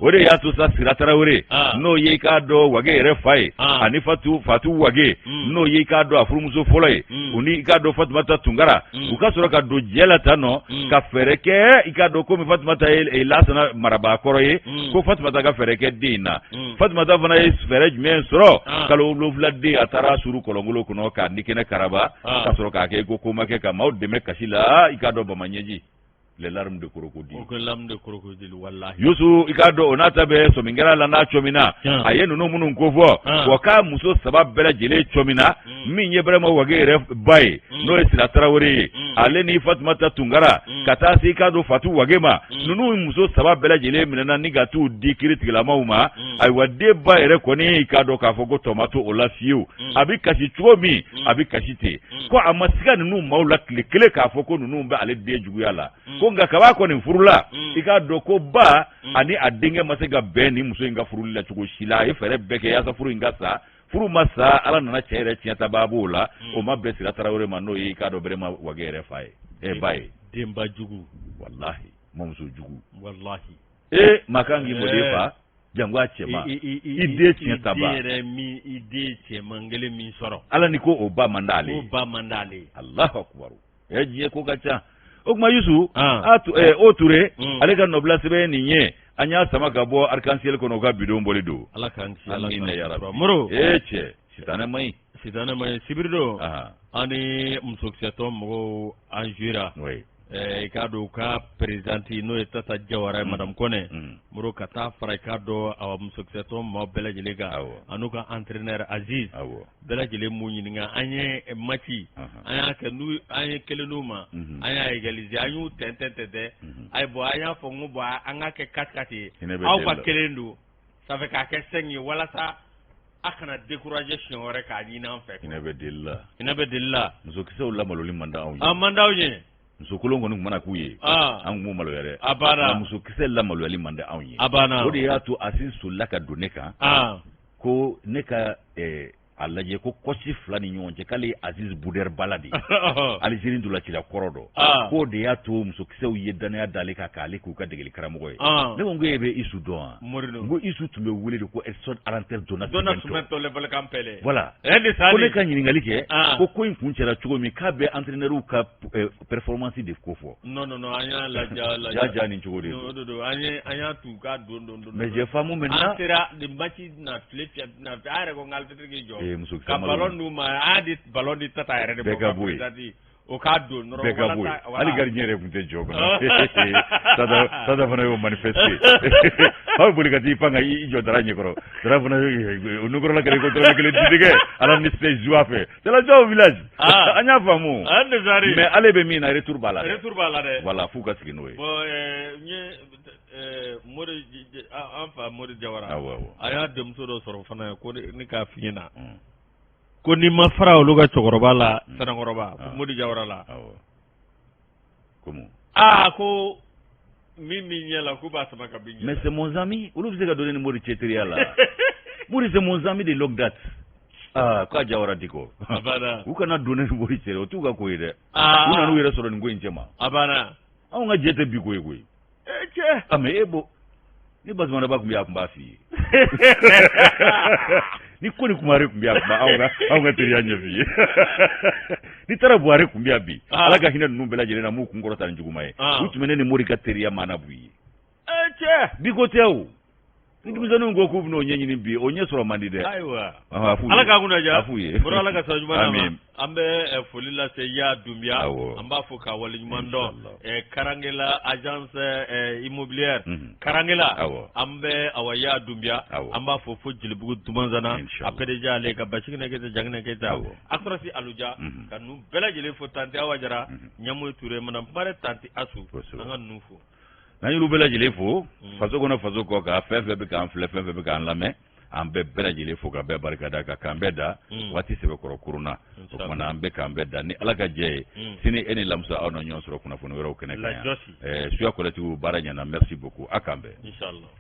O de y'a to sa Sira Tarawele, n'o ye i k'a dɔn Wage yɛrɛ fa ye, ani Fatu Wage, n'o ye i k'a dɔn a furumuso fɔlɔ ye, u ni i k'a dɔn Fatumata Tunkara, u ka sɔrɔ ka don jɛ la tan nɔ ka fɛɛrɛ kɛ. I k'a dɔn komi Fatumata ye Lasana marabaa kɔrɔ ye, ko Fatumata ka fɛɛrɛ kɛ den in na. Fatumata fana ye fɛɛrɛ jumɛn sɔrɔ? Kalo 7 den, a taara suru kɔlɔnkolo kɔnɔ k'a ni kɛnɛ karaba, ka sɔrɔ k'a kɛ ko ko ma kɛ, ka maaw dɛmɛ kasi la. I k'a dɔn bama ɲɛji, les larmes de crocodile. O larmes de crocodile, wallahi. Yusu, i k'a dɔn o n'a ta bɛɛ, sɔmi kɛra la n'a cɔmina, a ye ninnu minnu kofɔ wa, k'a muso 3 bɛɛ lajɛlen cɔmina. Min ye Ibrahima Wage yɛrɛ ba ye, n'o ye Sira Tarawele ye, ale ni Fatumata Tunkara, ka taa se i k'a dɔn Fatu Wage ma, ninnu muso 3 bɛɛ lajɛlen minɛna ni ka t'u di kiri tigilamaw ma. Ayiwa, den ba yɛrɛ kɔni, i k'a dɔn k'a fɔ ko tɔ ma to o la fiyewu. A bɛ kasi cogo min, a bɛ kasi ten, ko a ma siga ninnu maaw la tile kelen k'a fɔ ko ninnu bɛ ale den juguya la. Ko nka kab'a kɔni furula, i k'a dɔn ko ba ani a denkɛ ma se ka bɛn ni muso in ka furuli la cogo si la. A ye fɛɛrɛ bɛɛ kɛ yaasa furu in ka sa, furu ma sa. Ala nana cɛ yɛrɛ tiɲɛtabaa b'o la, o ma bɛn Sira Tarawele ma, n'o ye i k'a dɔn Ibrahima Wage yɛrɛ fa ye, ba ye. Denba jugu. Walahi, mamuso jugu. Walahi. Ee, maa kan k'i mɔden fa, jango a cɛman, i den tiɲɛtaba. I den yɛrɛ min, i den cɛman kelen min sɔrɔ. Ala ni ko o ba man d'ale ye. Ko ba man d'ale ye. Alahu akubaru, ɛ diɲɛ ko ka ca. O tuma Yusu, a o Ture, ale ka nɔbila sɛbɛn nin ye, an y'a sama ka bɔ Arc-en-Ciel kɔnɔ, u ka bidon bɔli don. Ala k'an kisi, Ala k'an kisi. Moro. Ee cɛ, sitanɛ man ɲi. Sitanɛ man ɲi. Sibiri don, an ni musokisɛtɔn mɔgɔw an jouera. I k'a dɔn u ka présidente, n'o ye Tata Jawara ye, madame Kɔnɛ Moro, ka taa fara i k'a dɔn awa musokisɛtɔn maaw bɛɛ lajɛlen kan, an'u ka entraîneur Aziz, bɛɛ lajɛlen m'u ɲininka. An ye match, an y'a kɛ n'u, an ye kelen d'u ma, an y'a égaliser, an y'u tɛntɛn tɛntɛn. Ayi bon, an y'a fɔ n ko bon, an k'a kɛ 4-4 ye, aw ka kelen don, ça fait k'a kɛ 5 ye, walasa a kana décourager siɲɛ wɛrɛ k'a ɲini an fɛ. Hinɛ bɛ deli la. Hinɛ bɛ deli la. Musokisɛw lamaloli man d'anw ye. A man d'anw ye. Musokolon kɔni tun mana k'u ye, an tun b'u maloya dɛ. A banna. Nka musokisɛ lamaloyali man di anw ye. A banna. O de y'a to Aziz solila ka don ne kan, ko ne ka a lajɛ ko kɔsi 2 ni ɲɔgɔn cɛ, k'ale ye Aziz Buderbala de ye, Alizeri ntolacila kɔrɔ dɔ, k'o de y'a to musokisɛw ye danaya d'ale kan k'ale k'u ka degeli karamɔgɔ ye. Ne ko n ko e bɛ Isu dɔn wa? N ko Isu tun bɛ wele de ko Edson Arantes do Nascimento. Voilà, ko ne ka ɲininkali kɛ ko ko in kun cɛra cogo min, k'a bɛ entraîneur ka performance de ko fɔ. Non non non, an y'a lajɛ. Ja ja, nin cogo de. O de don, an ye an y'a tu k'a don don don. Mais j'ai faamu maintenant. An sera nin match na tile fiyɛ na, an yɛrɛ ko n k'arbitre k'i jɔ. Ee, musokisɛ ka ballon d'u ma, an y'a di ballon di Tata yɛrɛ de ma. Bɛɛ ka bɔ yen. O k'a don dɔrɔn. Bɛɛ ka bɔ yen, hali gardien yɛrɛ tun tɛ jɔ kɔnɔ. Tata fana y'o manifester, aw bɛ boli ka t'i pan ka i jɔ Dara ɲɛkɔrɔ. Dara fana o nukɔrɔla kɛra ko dɔrɔmɛ kelen di ala ni se zuwa fɛ, c'est la joie au village. An y'a faamu, mais ale bɛ min na, retour b'a la dɛ. Retour b'a la dɛ. Voilà, f'u ka sigi n'o ye. Bon, n ye Mori, an fa Mori Jawara. Awɔ awɔ. A y'a denmuso dɔ sɔrɔ fana ko ne k'a f'i ɲɛna ko n'i ma fara olu ka cɛkɔrɔba la, Sanakɔrɔba, ko Mori Jawara la. Awɔ. Komi. Aa, ko Min b'i ɲɛ la k'u b'a sama ka b'i ɲɛ la. Mais c'est mon ami, olu bɛ se ka don ne ni Mori cɛ teriya la. Mori, c'est mon ami de longue date. Aa k'a Jawara Diko. A banna. U kana don ne ni Mori cɛ, o t'u ka ko ye dɛ. Aa. U nan'u yɛrɛ sɔrɔ nin ko in cɛma. A banna. Anw ka jɛ tɛ bi ko ye koyi. E cɛ. Ah mais e bo ni Bazumanaba tun bɛ yan, a tun b'a f'i ye. Ni Koni Kumare tun bɛ yan, a tun b'anw ka anw ka teriya ɲɛf'i ye. Ni taara Buhari tun bɛ yan bi, ala ka hinɛ ninnu bɛɛ lajɛlen na, m'u kun kɔrɔta ni juguman ye. U tun bɛ ne ni Mori ka teriya maana b'u ye. E cɛ. Bi ko tɛ o. Ni denmisɛnninw ko k'u bɛn'o ɲɛɲini bi, o ɲɛ sɔrɔ man di dɛ. Ayiwa. A f'u ye. Ala k'a kunna diya. A f'u ye. Mori, ala ka sira ɲuman d'an ma. Amin. An bɛ foli lase Ya Dunbiya. Awɔ. An b'a fo k'a waleɲuman dɔn. Inshallah. Karangela agence immobilière. Karangela. Awɔ. An bɛ awa Ya Dunbiya. Awɔ. An b'a fo fo Jelibugu Dumanzana. Inshallah. A PDG ale ka Basigina Keyita, Janginɛ Keyita. Awɔ. Akɔrɔsi Aluja. Ka ninnu bɛɛ lajɛlen fo, Tanti Awa Jara. Ɲamoyi Ture, Madame Kumare, Tanti Asu. Kosɛbɛ. An ka ninnu fo. N'an y'olu bɛɛ lajɛlen fo, faso kɔnɔ, faso kɔ kan, fɛn fɛn bɛ k'an filɛ, fɛn fɛn bɛ k'an lamɛn, an bɛ bɛɛ lajɛlen fo ka bɛɛ barika da, ka k'an bɛɛ da. Waati sɛbɛkɔrɔ koronna, o tuma na an bɛ k'an bɛɛ da ni Ala ka jɛ ye. Sini e ni Lamusa, aw na ɲɔgɔn sɔrɔ kunnafoni wɛrɛw kɛnɛ kan yan. Lajɔsi. Suya kɔlɛtigiw, baara ɲɛna, merci beaucoup, a k'an bɛn. Inshallah.